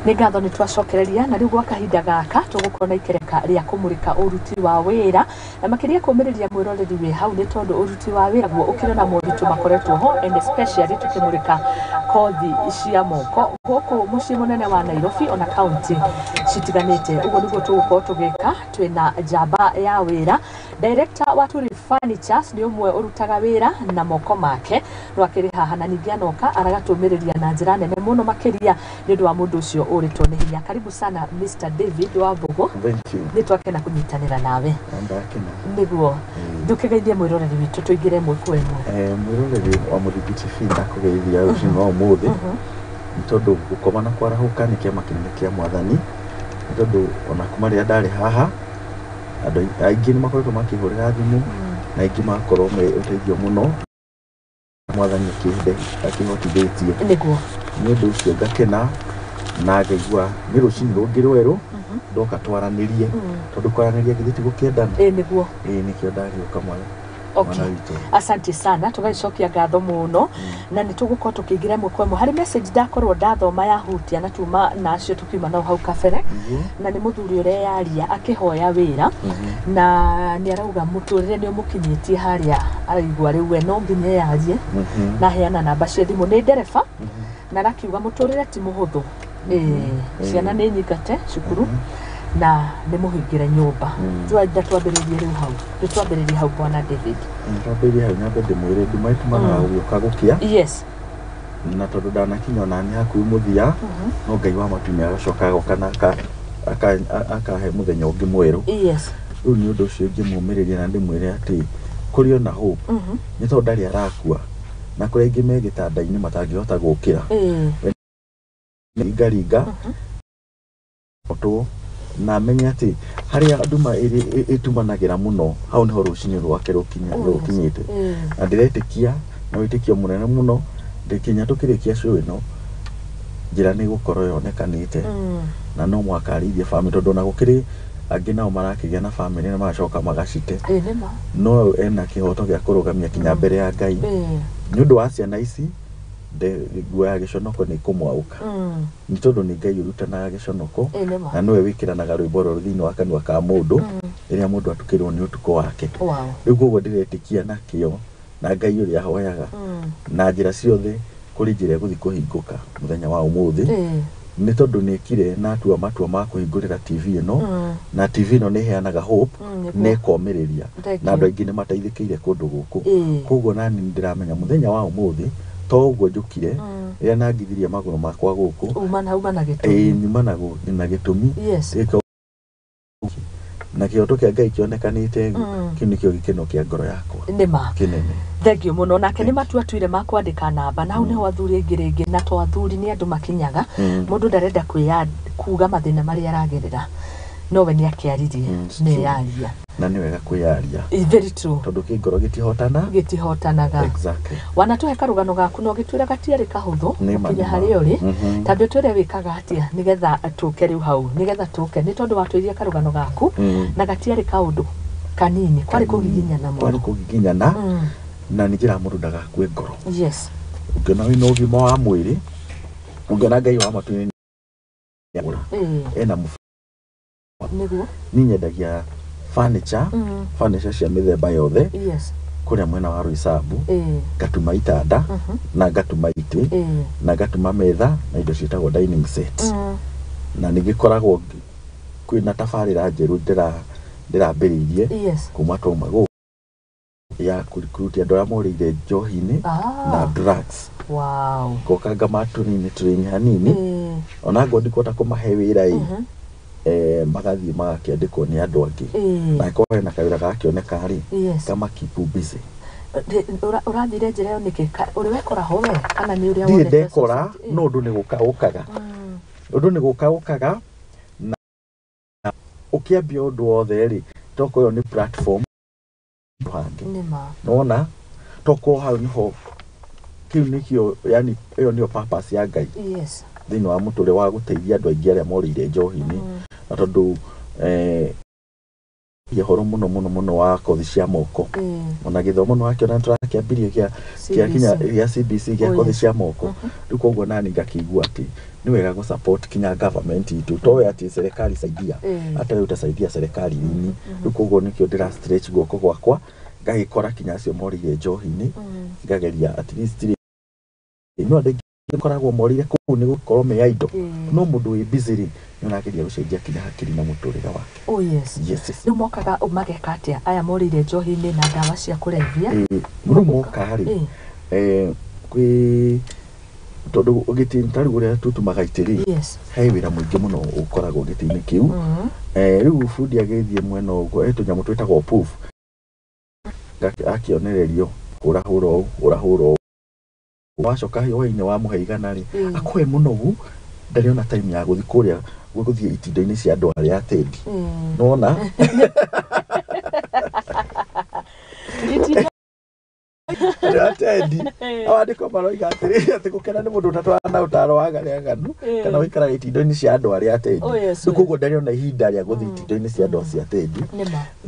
Nĩ ngatho nĩ twacokereria na rĩu gwa kahinda gaka tũgũkorwo na ikereka rĩa kũmũrĩka ũruti wa wĩra na makĩria kũmĩrĩria mwĩroreri wĩ hau, nĩ tondũ ũruti wa wĩra guo ũkĩrĩ na moritũ makoretwo ho, and especially tũkĩmũrĩka kothi cia moko gũkũ mũciĩ mũnene wa Nairobi ona kaunti citiganĩte. Ũguo nĩguo tũgũkorwo tũgĩka twĩna njamba ya wĩra, director wa Turi Furnitures, nĩ ũmwe ũrutaga wĩra na moko make, no akĩrĩ haha na ningĩ anoka aragatũmĩrĩria na njĩra nene mũno makĩria nĩ ũndũ wa mũndũ ũcio ũrĩtwo nĩ hinya. Karibu sana, Mr David Wambũgũ. Thank you. Nĩ twakena kũnyitanĩra nawe. Ndakena. Nĩguo ndũkĩgeithie mwĩroreri witũ, tũingĩre ĩmwe kwa ĩmwe. Mwĩroreri wa Mũthingi TV, ndakũgeithia rũcinĩ rwa ũmũthĩ, nĩ tondũ gũkoma na kwarahũka nĩ kĩama kĩnene kĩa Mwathani, nĩ tondũ ona kuma rĩrĩa ndarĩ haha andũ aingĩ nĩ makoretwo makĩhũrĩra thimũ na aingĩ magakorwo me ũteithio mũno Mwathani akĩhotithĩtie. Nĩ ũndũ ũcio ngakena na ngaigua nĩ rũcinĩ rũngĩ rwerũ ndoka twaranĩrie, tondũ kwaranĩria githĩ ti gũkĩendana? Ĩ, nĩguo. Ĩĩ, nĩkĩo ndagĩũka, mwana Okay. witũ. Asante sana, tũgagĩcokia ngatho mũno na nĩ tũgũkorwo tũkĩingĩra ĩmwe kwa ĩmwe harĩ message ndakorwo ndathoma yahutia na tuma nacio tũkiuma nao hau kabere. Na nĩ mũthuri ũreyaria akĩhoya wĩra na nĩ arauga mũtũrĩre nĩ ũmũkinyĩtie harĩa araigua rĩu we no nginya eyarie na heana namba cia thimũ, nĩ ndereba na arakiuga mũtũrĩre ti mũhũthũ. Ĩĩ, ciana nĩ nyingate cukuru na nĩ mũhingĩre nyũmba. Twenda twambĩrĩrie rĩu hau, nĩ twambĩrĩrie hau, bwana David. Twambĩrĩrie hau, nyambe ndĩmwĩre nduma ĩtumanaga gũgĩũka gũkĩa. Na tondũ ndanakinya ona nĩ hakuhĩ mũthia, no Ngai wa matu nĩ agacoka agoka na akahe mũthenya ũngĩ mwerũ. Rĩu nĩ ũndũ ũcio ingĩmũmĩrĩria na ndĩmwĩre atĩ kũrĩ ona hope, nĩ tondũ ndarĩ arakua na kũrĩ aingĩ me gĩtanda-inĩ matangĩhota gũkĩra. Ringaringa otwo na amenye atĩ harĩa nduma ĩtumanagĩra mũno, hau nĩho rũcinĩ rwake rũkinyĩte. Na ndĩretĩkia na wĩtĩkio mũnene mũno, ndĩkinya tũkĩrĩkia show ĩno, njĩra nĩ ĩgũkorwo yonekanĩte na no mũhaka arĩithie family, tondũ ona gũkĩrĩ angĩ nao marakĩgĩa na family na magacoka magacite. Ĩĩ, nĩma. No ena kĩhoto gĩa kũrũgamia kinya mbere ya Ngai nĩ ũndũ wa ciana ici. Nguo ya gĩconoko nĩ ĩkũmwaũka, nĩ tondũ nĩ Ngai ũrutanaga gĩconoko. Ĩĩ, nĩma. Na nĩwe wĩkĩranaga rwĩmbo rũrũ thĩinĩ wa kanua ka mũndũ rĩrĩa mũndũ atukĩrwo nĩ ũtukũ wake. Rĩu koguo ndĩretĩkia na kĩo na Ngai ũrĩa ahoyaga na njĩra ciothe, kũrĩ njĩra ĩgũthiĩ kũhingũka mũthenya wa ũmũthĩ, nĩ tondũ nĩ ĩkire na atua matua ma kũhingũrĩra TV ĩno, na TV ĩno nĩ ĩheanaga hope na ĩkomĩrĩria Thank na you. andũ aingĩ nĩ mateithĩkĩire kũndũ gũkũ. Koguo nani nĩ ndĩramenya mũthenya wa ũmũthĩ to ũguo njũkire rĩrĩa nangithirie magũrũ makwa gũkũ. Uma na Ĩĩ, gĩtũmi. Nyuma na gĩtũmi. Na kĩhoto kĩa Ngai kĩonekanĩte, kĩu nĩkĩo gĩkeno kĩa ngoro yakwa Nĩma. kĩnene. Thank you mũno. Nake nĩ matua tuire ma kwandĩka namba, na hau nĩho athuri aingĩ rĩngĩ, na to athuri, nĩ andũ makinyaga mũndũ ndarenda kwĩya kuga mathĩna marĩa aragerera, nowe nĩ akĩaririe. It's Nĩ true. yaria. Na nĩ wega kwĩyaria. Very true. Tondũ kĩngoro gĩtihotana. Gĩtihotanaga. Wanatũhe karũgano gaku na ũgĩtwĩra gatiarĩ kahũthũ Nĩma, gũkinya nĩma. harĩa ũrĩ. Tambĩ ũtwĩre wĩkaga atĩa nĩgetha tũke rĩu hau, nĩgetha tũke, nĩ tondũ watwĩrie karũgano gaku na gatiarĩ kaũndũ kanini, kwarĩ kũgiginyana Kwarĩ mũno. kũgiginyana, na nĩ njĩra mũndũ ndagakue ngoro. Ũngĩona wĩna ũgima wa mwĩrĩ, ũngĩona Ngai wa matu-inĩ nĩagũra, ena Niĩ nyendagia furniture, furniture cia mĩthemba yothe kũrĩa mwena wa Roysambu. Ngatuma itanda na ngatuma itĩ na ngatuma metha na indo ciĩtagwo dining set. Na nĩ gĩkoragwo kwĩna tabarĩra njerũ ndĩrambĩrĩirie kuma twauma gũkũ ya kũrutia andũ arĩa morĩire njohi-inĩ na drugs. Ngoka ngamatũrini training hanini, ona ngorwo ndikũhota kũmahe wĩra ĩ, magathiĩ magakĩandĩkwo nĩ andũ angĩ, na angĩkorwo hena kawĩra gakĩoneka rĩ, kama keep busy. Ũrathire njĩra ĩyo nĩkĩ? Ũrĩ wekora ho we kana nĩ ũrĩa Ndirĩ wonete ndekora. society? No ũndũ nĩ gũka ũkaga, ũndũ nĩ gũka ũkaga, na ũkĩambia ũndũ wothe rĩ, tokorwo ĩyo nĩ platform hangĩ. Nĩma. Nona tokorwo hau nĩho kĩu nĩkĩo, yani ĩyo nĩyo purpose ya Ngai thĩinĩ wa mũtũrĩre wa gũteithia andũ aingĩ arĩa morĩire njohi-inĩ, na tondũ Ũhoro mũno mũno mũno wa kothi cia moko, ona gĩthomo nĩ wakĩona nĩtũrakĩambirie gĩa kinya gĩa CBC gĩa kothi cia moko. Rĩu koguo nani ngakĩigua atĩ nĩ wega gũ support kinya government itũ, towe atĩ serikali saidia, hata wewe utasaidia serikali nini. Rĩu koguo nĩkĩo ndĩra stretch guoko gwakwa, ngagĩkora kinya acio morĩire njohi-inĩ, ngageria at least rĩ, no andũ aingĩ makoragwo morĩire kũu nĩ gũkorwo me idle, no mũndũ wĩ busy rĩ, nĩ ũrageria gũcenjia kinya hakiri na mũtũrĩre wake. Oh yes. Yes. Rĩu mokaga mageka atĩa aya morĩire njohi-inĩ na ndawa cia kũrebia? Rĩu moka rĩ, kwĩ tondũ gĩtĩ ta rĩu ũrĩa tũtumaga itĩ rĩ, he wĩra mũingĩ mũno ũkoragwo gĩtĩ-inĩ kĩu. Rĩu bundi agĩthiĩ mwena ũguo, he tũnyamũ twĩtagwo puff, akĩonererio hũra hũra ũũ, hũra hũra ũũ, wacoka hwaĩ-inĩ wamũhe 100 rĩ, akũhe mũnogu, ndarĩ ona time ya gũthiĩ kũrĩa gũthiĩ itindo-inĩ cia andũ arĩa atendi. Nĩwona? Arĩa atendi awandĩko maroiga atĩrĩrĩ, atĩ gũkena nĩ mũndũ ũtatwarana na ũtaro wa arĩa aganu, kana ũikaraga itindo-inĩ cia andũ arĩa atendi. Rĩu koguo ndarĩ ona ihinda rĩa gũthiĩ itindo-inĩ cia andũ acio atendi.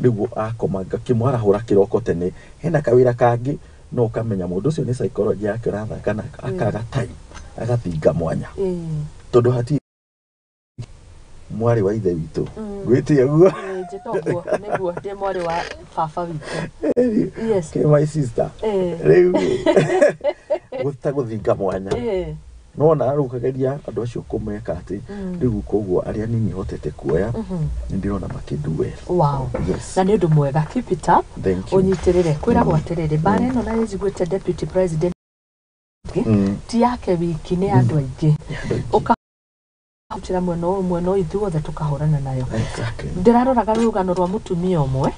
Nĩguo akoma ngakĩmwarahũra kĩroko tene, hena kawĩra kangĩ, no ũkamenya mũndũ ũcio nĩ psychology yake ũrathaka na akaga time, agathinga mwanya, tondũ hatirĩ mwarĩ wa ithe witũ ngwĩtie ũguo. Njĩta ũguo nĩguo ndĩ mwarĩ wa baba witũ. Yes. Okay, my sister. Rĩu gũta gũthinga mwanya, nona rĩu ũkageria andũ acio kũmeka atĩ rĩu koguo arĩa nini hotete kuoya, nĩ ndĩrona makĩ do well. Wow. Yes. Na nĩ ũndũ mwega, keep it up. Thank you. Ũnyitĩrĩre kwĩragwo atĩrĩrĩ, mbara ĩno na njiguĩte deputy president ti yake wiki, nĩ andũ aingĩ. Nĩ andũ aingĩ. Ũkahutĩra mwena ũyũ, mwena ũyũ, ithuothe tũkahũrana nayo. Exactly. Ndĩraroraga rũgano rwa mũtumia ũmwe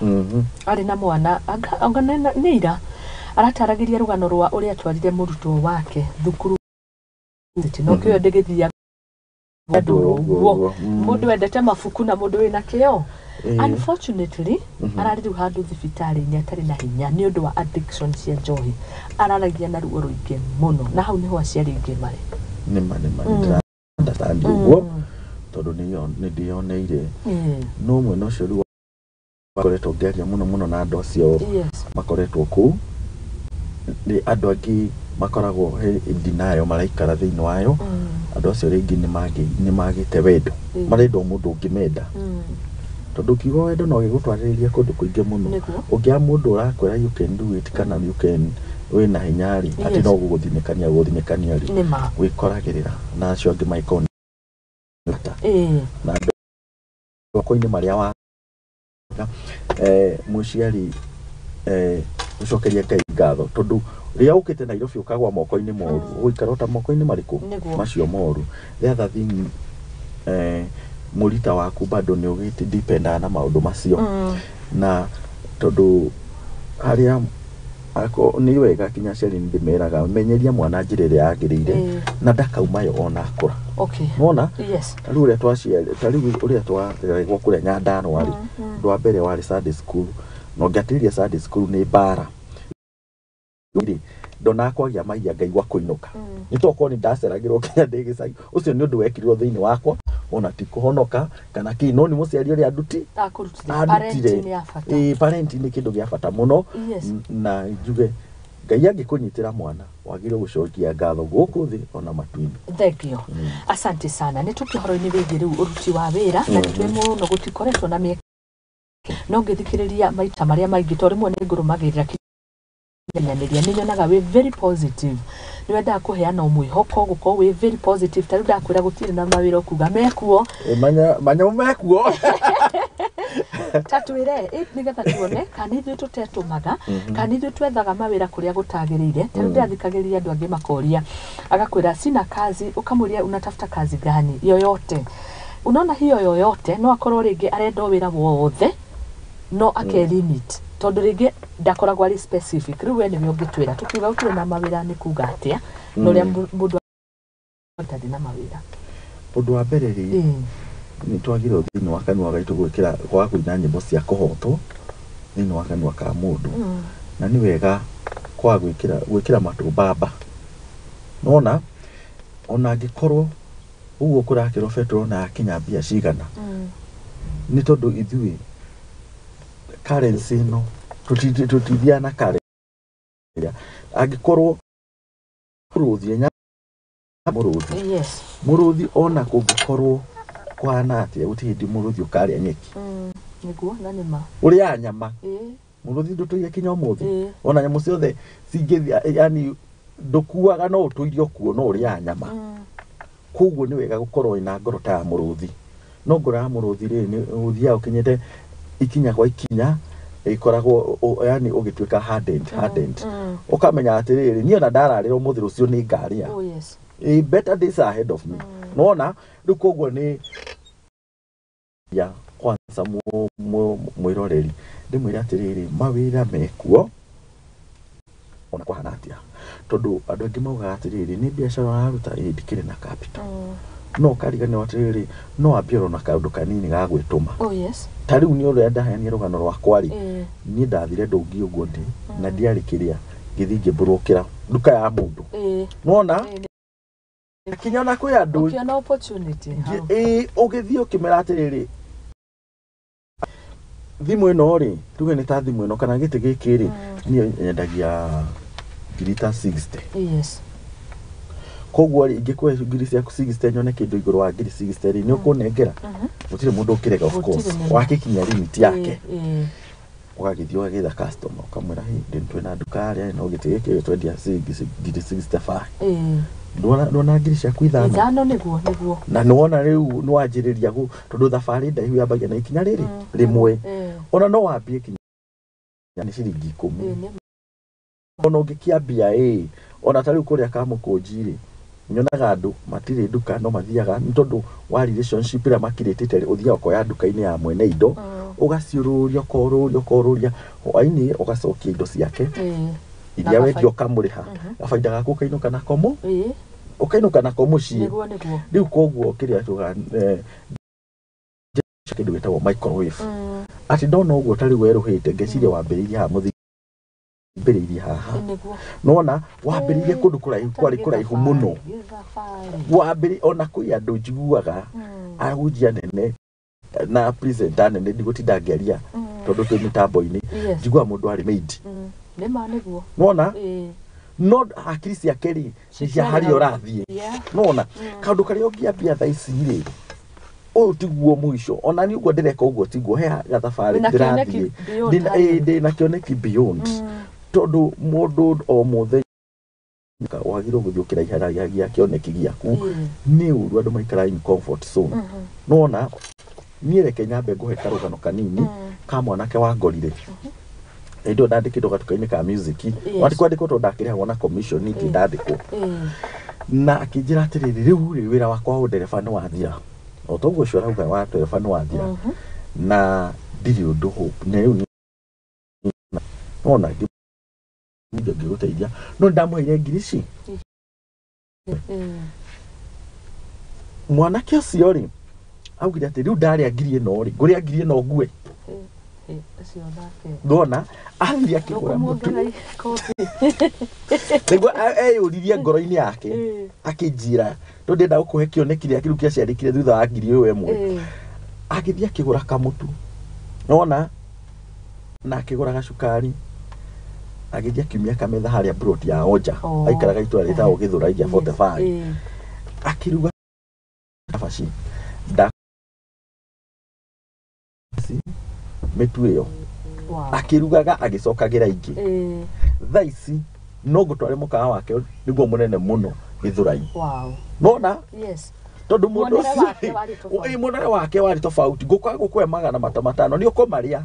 arĩ na mwana, anga nĩ ira arataragĩria rũgano rwa ũrĩa atwarire mũrutwo wake thukuru, no kĩo ndĩgĩthiaga andũ ũguo, mũndũ wendete mabuku na mũndũ wĩna kĩo. Unfortunately, ararĩ rĩu handũ thibitarĩ-inĩ atarĩ na hinya nĩ ũndũ wa addiction cia njohi, araragia na ruo rũingĩ mũno, na hau nĩho aciari aingĩ marĩ. Nĩma nĩma, nĩ understand ũguo, tondũ nĩ ndĩyoneire. No mwena ũcio rĩu ngoretwo ngĩaria mũno mũno na andũ acio makoretwo kũu, nĩ andũ angĩ makoragwo he denial maraikara thĩinĩ wayo. Andũ acio rĩngĩ nĩ magĩte wendo, marenda o mũndũ ũngĩmenda, tondũ kiugo wendo no gĩgũtwarĩrĩrie kũndũ kũingĩ mũno. Ũngĩaga mũndũ ũrakwĩra you can do it, kana you can, wĩna hinya rĩ, atĩ no gũgũthinĩkania gũgũthinĩkania rĩ, wĩkoragĩrĩra na acio angĩ mangĩkorwo nĩ bata na andũ moko-inĩ marĩa wa mũciari, gũcokeria Ngai ngatho, tondũ rĩrĩa ũkĩte Nairobi ũkagwa moko-inĩ moru, ũgũikara ota moko-inĩ marĩkũ macio moru. The other thing, mũrita waku bado nĩ ũgĩdipendaga na maũndũ macio, na tondũ harĩa nĩ wega kinya aciari nĩ ndĩmeraga, menyeria mwana njĩra ĩrĩa yagĩrĩire, na ndakauma yo ona akũra. Nĩwona? Ta rĩu ũrĩa twaciari, ta rĩu ũrĩa twarerirwo kũrĩa Nyandarũa rĩ, ũndũ wa mbere warĩ Sunday school, na ũngĩatĩrĩria Sunday school nĩ mbara rĩ, ndonaga kwagia maiya ngaigua kũinũka, nĩ tokorwo nĩ ndaceragĩrwo kinya ndĩ gĩcagi. Ũcio nĩ ũndũ wekirwo thĩinĩ wakwa, ona ti kũhonoka kana kĩ, no nĩ mũciari ũrĩa anduti Akũrutire. Parenting nĩ ya bata. Ĩĩ, parenting nĩ kĩndũ gĩa bata mũno. Na njuge Ngai angĩkũnyitĩra mwana, wagĩrĩirwo gũcokia ngatho gũkũ thĩ ona matu-inĩ. Thank you. Asante sana. Nĩ tũke ũhoro-inĩ wĩgiĩ rĩu ũruti wa wĩra, na nĩ tũĩ mũno gũtikoretwo na mĩeke, no ngĩthikĩrĩria maita marĩa maingĩ, to rĩmwe nĩ ngũrũmagĩrĩra kinyanĩria, nĩ nyonaga wĩ very positive, nĩ wendaga kũheana mwĩhoko, gũkorwo wĩ very positive. Ta rĩu ndakwĩra gũtirĩ na mawĩra, ũkuga mekuo. Manyamũ mekuo. Ta twĩre nĩgetha tuone kana ithuĩ tũtetũmaga, kana ithuĩ twethaga mawĩra kũrĩa gũtagĩrĩire. Ta rĩu ndĩrathikagĩrĩria andũ angĩ makoria, agakwĩra sina kazi, ũkamũria unatafuta kazi gani? Yoyote. Unaona hiyo yoyote, no akorwo rĩngĩ arenda o wĩra wothe, no ake limit, tondũ rĩngĩ ndakoragwo arĩ specific. Rĩu we nĩwe ũngĩtwĩra, tũkiuga gũtirĩ na mawĩra nĩ kuga atĩa, na ũrĩa mũndũ atarĩ na mawĩra? Ũndũ wa mbere rĩ, nĩ twagĩrĩirwo thĩinĩ wa kanua gaitũ gwĩkĩra kwaga kũina nyĩmbo cia kũhotwo thĩinĩ wa kanua ka mũndũ, na nĩ wega kwaga gwĩkĩra matũ mbamba. Nĩwona ona angĩkorwo ũguo kũrakĩrwo betũrũ na yakinya mbia cigana, nĩ tondũ ithuĩ Currency ĩno tũtithiaga na currency. Angĩkorwo mũrũthi mũrũthi. Yes. Mũrũthi ona kũngĩkorwo kũhana atĩa gũtirĩ hĩndĩ mũrũthi ũkarĩa nyeki. Nĩguo na nĩma. Ũrĩaga nyama. Mũrũthi ndũtũire kinya ũmũthĩ. Ona nyamũ ciothe cingĩthiĩ yani ndũkuaga no ũtũire kuo no ũrĩaga nyama. Koguo nĩ wega gũkorwo wĩna ngoro ta ya mũrũthi. No ngoro ya mũrũthi rĩ nĩ ũthiaga ũkinyĩte ikinya kwa ikinya ĩkoragwo yani ũgĩtuĩka hardened hardened. Ũkamenya atĩrĩrĩ niĩ ona ndararĩra ũmũthĩ rũciũ nĩ ngarĩa. Oh yes. Better days are ahead of me. Nona rĩu koguo nĩ ya kwanza mwĩroreri ndĩmwĩre atĩrĩrĩ mawĩra mekuo ona kũhana atĩa tondũ andũ aingĩ maugaga atĩrĩrĩ nĩ biacara ũraruta ĩ ndikĩrĩ na capital. No ũkariganĩrwo atĩrĩrĩ no wambie ona kaũndũ kanini ga gwĩtũma. Oh yes. Ta rĩu nĩ ũrĩa ndaheanire rũgano rwakwa rĩ niĩ ndathire ndũngi ũguo ndĩ na ndiarĩ kĩrĩa ngĩthiĩ ngĩmburũkĩra nduka ya mũndũ. Nĩwona kinya ona kwĩ andũ ũkĩona opportunity ũgĩthiĩ ũkĩmera atĩrĩrĩ thimũ ĩno rĩ tuge nĩ ta thimũ ĩno kana gĩtĩ gĩkĩ rĩ niĩ nyendagia ngiri ta 60. Yes. Koguo rĩ ingĩkũhe ngiri ciaku 60 nyone kĩndũ igũrũ wa ngiri 60 rĩ nĩ ũkũnengera. Gũtirĩ mũndũ ũkĩrega of course wakikinya limit yake. Ũgagĩthiĩ ũgagĩetha customer ũkamwĩra hey ndĩ twĩna nduka harĩa no gĩtĩ gĩkĩ twendia ngiri 65. Ndwona ngiri ciaku ithano. Ithano nĩguo nĩguo. Na nĩwona rĩu nĩwanjĩrĩria tondũ thabarĩ ndaihu yambagia na ikinya rĩrĩ rĩmwe. Ona no wambie kinya nĩ ciringi 10. Ona ũngĩkĩambia ona ta rĩu kũrĩa Kamũkũnji rĩ nyonaga andũ matirĩ nduka no mathiaga nĩ tondũ wa relationship ĩrĩa makirĩtĩte rĩ ũthiaga ũkoya nduka-inĩ ya mwene indo ũgaciũrũria ũkorũria ũkorũria hwaĩ-inĩ ũgacokia indo ciake iria wendia ũkamũrĩha gabaida gaku ũkainũka nako ũkainũka nako mũciĩ. Rĩu koguo kĩrĩa tugaga kĩndũ gĩtagwo microwave atĩ ndona ũguo ta rĩu werũhĩte ngeciria wambĩrĩirie haha mũthii haha nona wambĩrĩirie kũndũ kũraihu kwarĩ kũraihu mũno wambĩrĩirie ona kwĩ andũ njiguaga ahunjia nene na presenter nene ndigũtinda ngĩaria tondũ twĩ mĩtambo-inĩ njiguaga mũndũ arĩ maid. Nĩma nĩguo. Nona no hakiri ciake rĩ nĩ cia harĩa ũrathiĩ. Nona kaũndũ karĩa ũngĩambia thaa ici rĩ ũyũ tiguo mũico ona niĩ ũguo ndĩreka ũguo tiguo he gathabarĩ ndĩrathiĩ ndĩna kĩoneki beyond tondũ mũndũ o mũthenya wagĩrĩirwo gũthiĩ ũkĩraiharagia kĩoneki gĩaku nĩ ũru andũ maikaraga in comfort zone. Nona niĩ reke nyambe ngũhe karũgano kanini ka mwanake wangorire hĩndĩ ĩyo ndandĩkĩtwo gatuka-inĩ ka music watikwandĩkwo tondũ ndakĩrĩhagwo na commission ningĩ ndandĩkwo na akĩnjĩra atĩrĩrĩ rĩu rĩ wĩra wakwa wa ũndereba nĩ wathira o toguo ũcio arauga wa ndereba nĩ wathira na ndirĩ ũndũ hope na rĩu nona ngĩgũteithia no ndamũheire ngiri ici. Mwanake ũcio rĩ augire atĩ rĩu ndarĩa ngiri ĩno rĩ ngũrĩa ngiri ĩno ngue. Ndona athire akĩgũra mũtu nĩguo eyũririe ngoro-inĩ yake akĩnjĩra tondũ ndenda gũkũhe kĩoneki kĩrĩa kĩu kĩaciarĩkire thutha wa ngiri ĩyo ĩmwe. Agĩthiĩ akĩgũra kamũtu nona na akĩgũra gacukari agĩthiĩ akiumia kametha harĩa plot ya Onja aikaraga itũra rĩtagwo Gĩthũrai rĩa 45 akĩruga cabaci mĩtu ĩyo akĩrugaga agĩcokagĩra ingĩ. Thaa ici no ngũtware mũkawa wake nĩguo mũnene mũno Gĩthũrai. Nona tondũ mũndũ ũcio muonere wake warĩ tofauti ngũkaga gũkũhe magana 500 nĩ ũkũmarĩa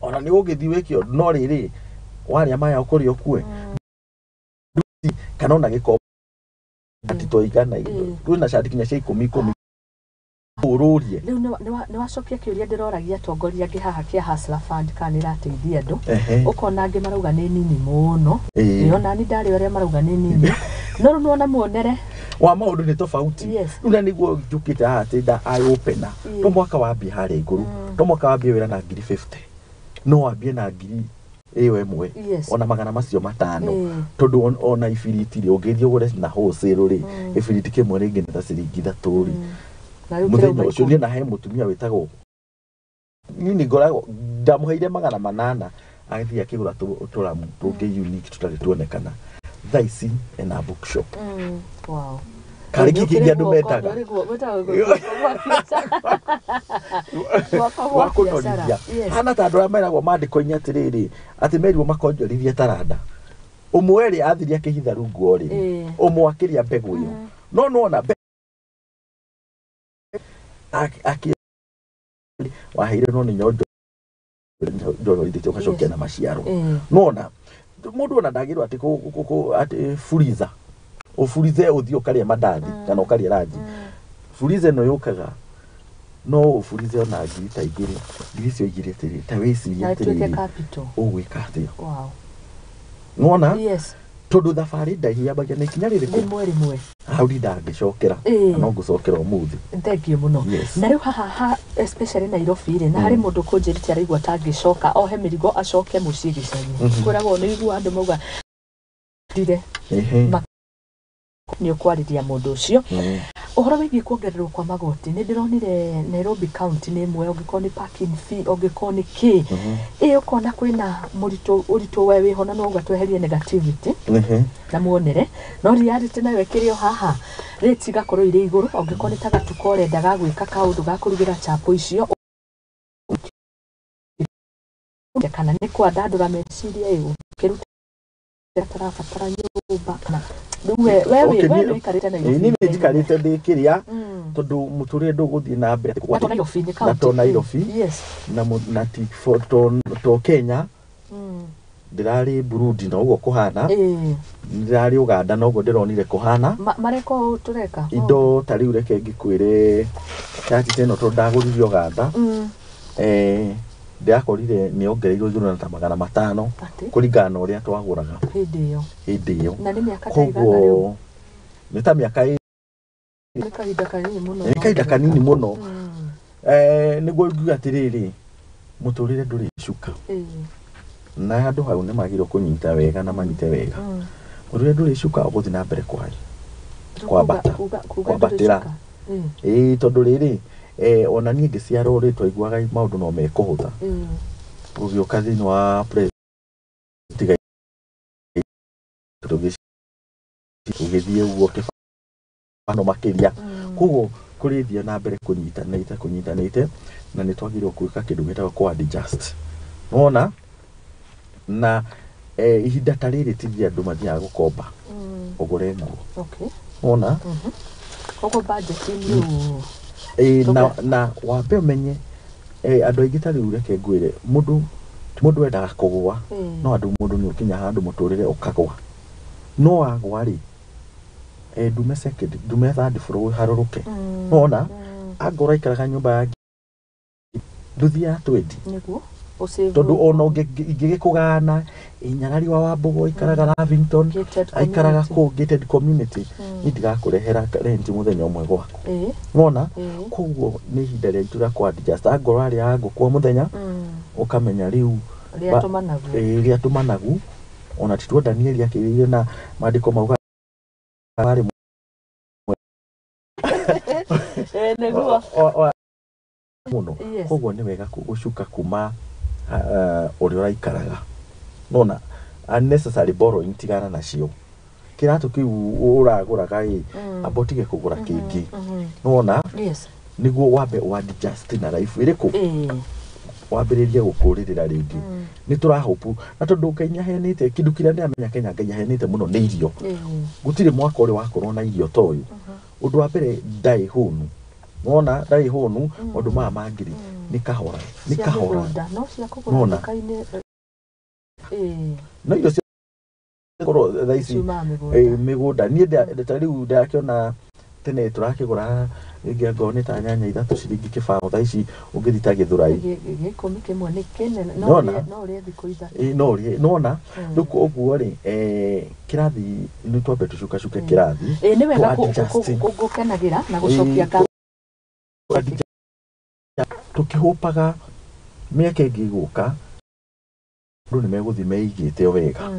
ona nĩ ũgĩthiĩ wĩke ũndũ no rĩrĩ warĩa maya ũkũrĩa ũkue kana ona gĩkombe titoigana kwĩna cati kinya cia 10 ũrũrie. Rĩu nĩ wacokia kĩũria ndĩroragia atongoria angĩ haha kĩa Hustler Fund kana nĩ ĩrateithia andũ ũkona angĩ marauga nĩ nini mũno ona ni ndarĩ arĩa marauga nĩ nini no rĩu nĩwona muonere wa maũndũ nĩ tofauti. Rĩu na nĩguo njũkĩte haha atĩ nda eye opener to mwaka wambie harĩa igũrũ to mwaka wambie wĩra na ngiri 50 no wambie na ngiri ĩyo ĩmwe ona magana macio 5 tondũ ona ibiriti rĩ ũngĩthiĩ ũgũre na wholesale rĩ ibiriti kĩmwe rĩngĩ nĩ ta ciringi 3 rĩ mũthenya ũcio niĩ na he mũtumia wĩtagwo niĩ nĩ ngoragwo Ndamũheire 800 agĩthiĩ akĩgũra tũramu tũngĩ unique tũtarĩ tuonekana. Thaa ici ena bookshop. Wow. Karĩ kĩ kĩngĩ andũ metaga Gwa wa kũnorithia hana ta andũ arĩa meragwo maandĩko-inĩ atĩrĩrĩ atĩ merirwo makonjorithie taranda ũmwe rĩ athirie akĩhitha rungu wa ũrĩrĩ ũmwe akĩrĩa mbegũ ĩyo no nĩwona waheire no nĩ nyonjo njororithĩtie ũgacokia na maciaro. Nĩwona mũndũ ona ndagĩrwo atĩ atĩ furiza ũburize ũthiĩ ũkarĩa mandathi kana ũkarĩa ranji. Furiza ĩno yũkaga no ũburize ona ngiri ta igĩrĩ, ngiri icio igĩrĩ atĩrĩ ta wĩcirie atĩrĩrĩ ũgwĩka atĩa. Nĩwona tondũ thabarĩ ndaihu yambagia na ikinya rĩrĩkũ rĩmwe hau ndangĩcokera no ngũcokera ũmũthĩ. Thank you mũno. Na rĩu haha especially Nairobi rĩ na harĩ mũndũ kũnjĩrĩte araigua atangĩcoka ohe mĩrigo acoke mũciĩ gĩcagi. Kwĩragwo nĩ igua andũ mauga ndire nĩ ũkwarĩria mũndũ ũcio. Ũhoro wĩgiĩ kuongererwo kwa magoti nĩ ndĩronire Nairobi County nĩ ĩmwe ũngĩkorwo nĩ parking fee ũngĩkorwo nĩ kĩ ĩ ũkona kwĩna mũritũ ũritũ we wĩho na no tweherie negativity na muonere no reality nayo ĩkĩrĩ o haha rates igakorwo irĩ igũrũ ũngĩkorwo nĩ ta gatuka ũrenda ga gwĩka kaũndũ ga kũrugĩra chapo icio kana nĩ kwandandũra meciria ĩ ũkĩruta tarabatara nyũmba kana we nĩũikarĩte Nairobi. Niĩ njikarĩte ndĩ kĩrĩa tondũ mũtũrĩre ndũgũthiĩ na mbere na to Nairobi na ti to Kenya ndĩrarĩ Burundi na ũguo kũhana ndĩrarĩ Uganda na ũguo ndĩronire kũhana mareka ũũ tũreka indo ta rĩu reke ngĩkwĩre shati ta ĩno tondũ ndagũrire Uganda ndĩrakorire nĩ ongereirwo igũrũ na ta 500 kũringana na ũrĩa twagũraga hĩndĩ ĩyo na nĩ mĩaka ta igana rĩu koguo nĩ ta mĩaka nĩ kahinda kanini mũno nĩ kahinda kanini mũno nĩguo ngiuga atĩrĩrĩ mũtũrĩre ndũrĩ cuka na andũ hau nĩ magĩrĩirwo kũnyita wega na manyite wega mũtũrĩre ndũrĩ cuka ũgũthiĩ na mbere kwambata kwambatĩra ĩĩ tondũ rĩrĩ ona niĩ ngĩciarwo rĩ twaiguaga maũndũ no mekũhũtha gũgĩũka thĩinĩ wa ũgĩthiĩ ũguo kĩbano makĩria koguo kũrĩthiĩ na mbere kũnyitanĩte na nĩ twagĩrĩirwo gwĩka kĩndũ gĩtagwo kũ adjust nĩwona na ihinda ta rĩrĩ ti rĩrĩa andũ mathiaga gũkomba ũgũre nguo nĩwona koguo budget nĩ na wambe ũmenye andũ aingĩ ta rĩu reke ngwĩre mũndũ wendaga kũgũa no andũ mũndũ nĩ ũkinya handũ mũtũrĩre ũkagũa no wagũa rĩ ndume second ndume third floor harũrũke nĩwona angorwo aikaraga nyũmba ya nduthi ya 20 nĩguo tondũ ona ingĩgĩkũgana Nyarari wa Wambũgũ aikaraga Lavington aikaraga kũu gated community niĩ ndigakũrehera rent mũthenya ũmwe gwaku nĩwona koguo nĩ ihinda rĩa itũ rĩa kũ adjust angorwo arĩaga ngũkũ o mũthenya ũkamenya rĩu rĩa tũmanagu ona ti tuo Danieli akĩrĩire na maandĩko mauga arĩ nĩguo mũno koguo nĩ wega gũcuka kuma ũrĩa ũraikaraga nona unnecessary borrowing tigana nacio kĩratũ kĩu ũragũraga ĩ amba ũtige kũgũra kĩngĩ nĩwona nĩguo wambe ũ adjust na life ĩrĩkũ wambĩrĩrie gũkũrĩrĩra rĩngĩ nĩ tũrahopu na tondũ Ngai nĩaheanĩte kĩndũ kĩrĩa ndĩramenya Kenya Ngai aheanĩte mũno nĩ irio gũtirĩ mwaka ũrĩ wakorwo na irio ta ũyũ ũndũ wa mbere ndarĩ hũnu nĩwona ndarĩ hũnu maũndũ maya mangĩ rĩ nĩ kahora nĩ kahora nona no irio ciakorwo thaa ici mĩgũnda niĩ ta rĩu ndĩrakĩona tene tũrakĩgũra rĩngĩ angorwo nĩ ta nyanya 3 ciringi kĩbaũ thaa ici ũngĩthiĩ ta Gĩthũrai gĩkũmi kĩmwe nĩ kĩnene no ũrĩe thikũ 3 no ũrĩe nĩwona rĩu ũguo rĩ kĩrathi nĩ twambe tũcukacuke kĩrathi nĩ wega gũkenagĩra na gũcokia tũkĩhũpaga mĩaka ĩngĩ ĩgũka andũ nĩ megũthiĩ meigĩte o wega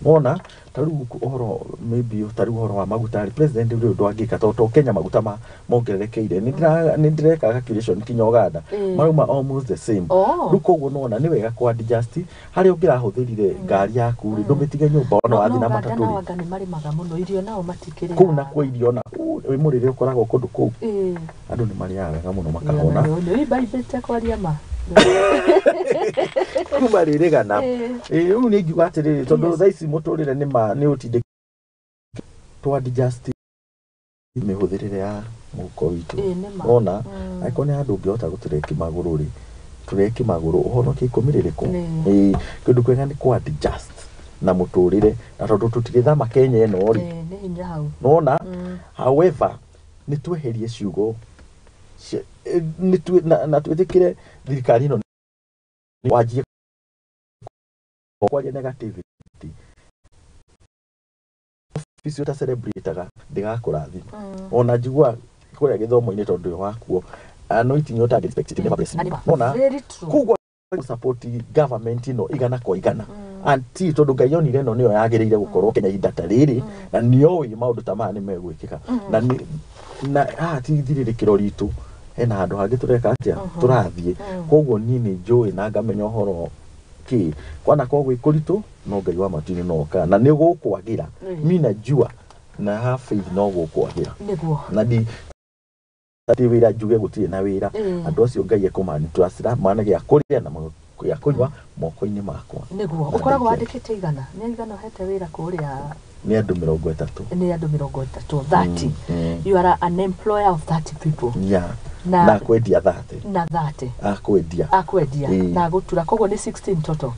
Wona ta rĩu ũhoro maybe ta rĩu ũhoro wa maguta rĩ, president rĩu ũndũ angĩka tondũ to Kenya maguta mongererekeire, nĩ ndĩreka calculation kinya Uganda marauma almost the same. Rĩu koguo nĩwona nĩ wega kwa adjust harĩa ũngĩrahũthĩrire ngari yaku rĩ, ndũmĩtige nyũmba ona wathiĩ na matatũ rĩ. Anga nĩ marĩmaga mũno irio nao matikĩrĩ kũu nakuo irio na wĩ mũrĩre ũkoragwo kũndũ kũu, andũ nĩ marĩaga wega mũno makahũna. Nĩ imbaibĩte kwaria ma kuma rĩrĩgana. Rĩu nĩ ingiuga atĩrĩrĩ, tondũ thaa ici mũtũrĩre nĩ ma nĩ ũtindĩk tũ adjust mĩhũthĩrĩre ya mũhuko witũ. Wona angĩkorwo nĩ handũ ũngĩhota gũtũreki magũrũ rĩ, tũreki magũrũ ũhonokie 10 rĩrĩkũ. Kĩndũ kĩega nĩ kũ adjust na mũtũrĩre, na tondũ tũtigĩthama Kenya ĩno rĩ, nĩ hinya hau. Nĩwona, however nĩ tweherie ciugo na twĩtĩkĩre thirikari ĩno wanjie kwaria negativity office ũta celebrate-aga ndĩgakũrathima. Ona njigua kũrĩa gĩthomo-inĩ tondũ wakuo anointing ũtangĩ expect never bless. Nona koguo support government ĩno 100 kwa 100 until tondũ Ngai onire ĩno nĩyo yagĩrĩire gũkorwo Kenya ihinda ta rĩrĩ, na nĩoĩ maũndũ ta maya nĩ megwĩkĩka, na haha ti ithirĩrĩkĩro ritũ, hena handũ hangĩ tũreka atĩa tũrathiĩ. Koguo niĩ nĩ njũĩ na ngamenya ũhoro kĩ kwana kwa gwĩ kũritũ, no Ngai wa matu-inĩ no okaga na nĩ gũkwagĩra. Mi najua na have faith no gũkwagĩra nĩguo na ndi atĩ wĩra njuge gũtirĩ na wĩra, andũ acio Ngai ekũmanitracira mana gĩa kũrĩa na gĩa kũnyua moko-inĩ makwa nĩguo. Ũkoragwo wandĩkĩte igana, nĩ igana ũhete wĩra kũrĩa? Nĩ andũ 30. Nĩ andũ 30, 30. You are an employer of 30 people. Yeah. Na kwendia 30. Na 30. Akwendia. Akwendia. Na gũtura koguo nĩ 16 total.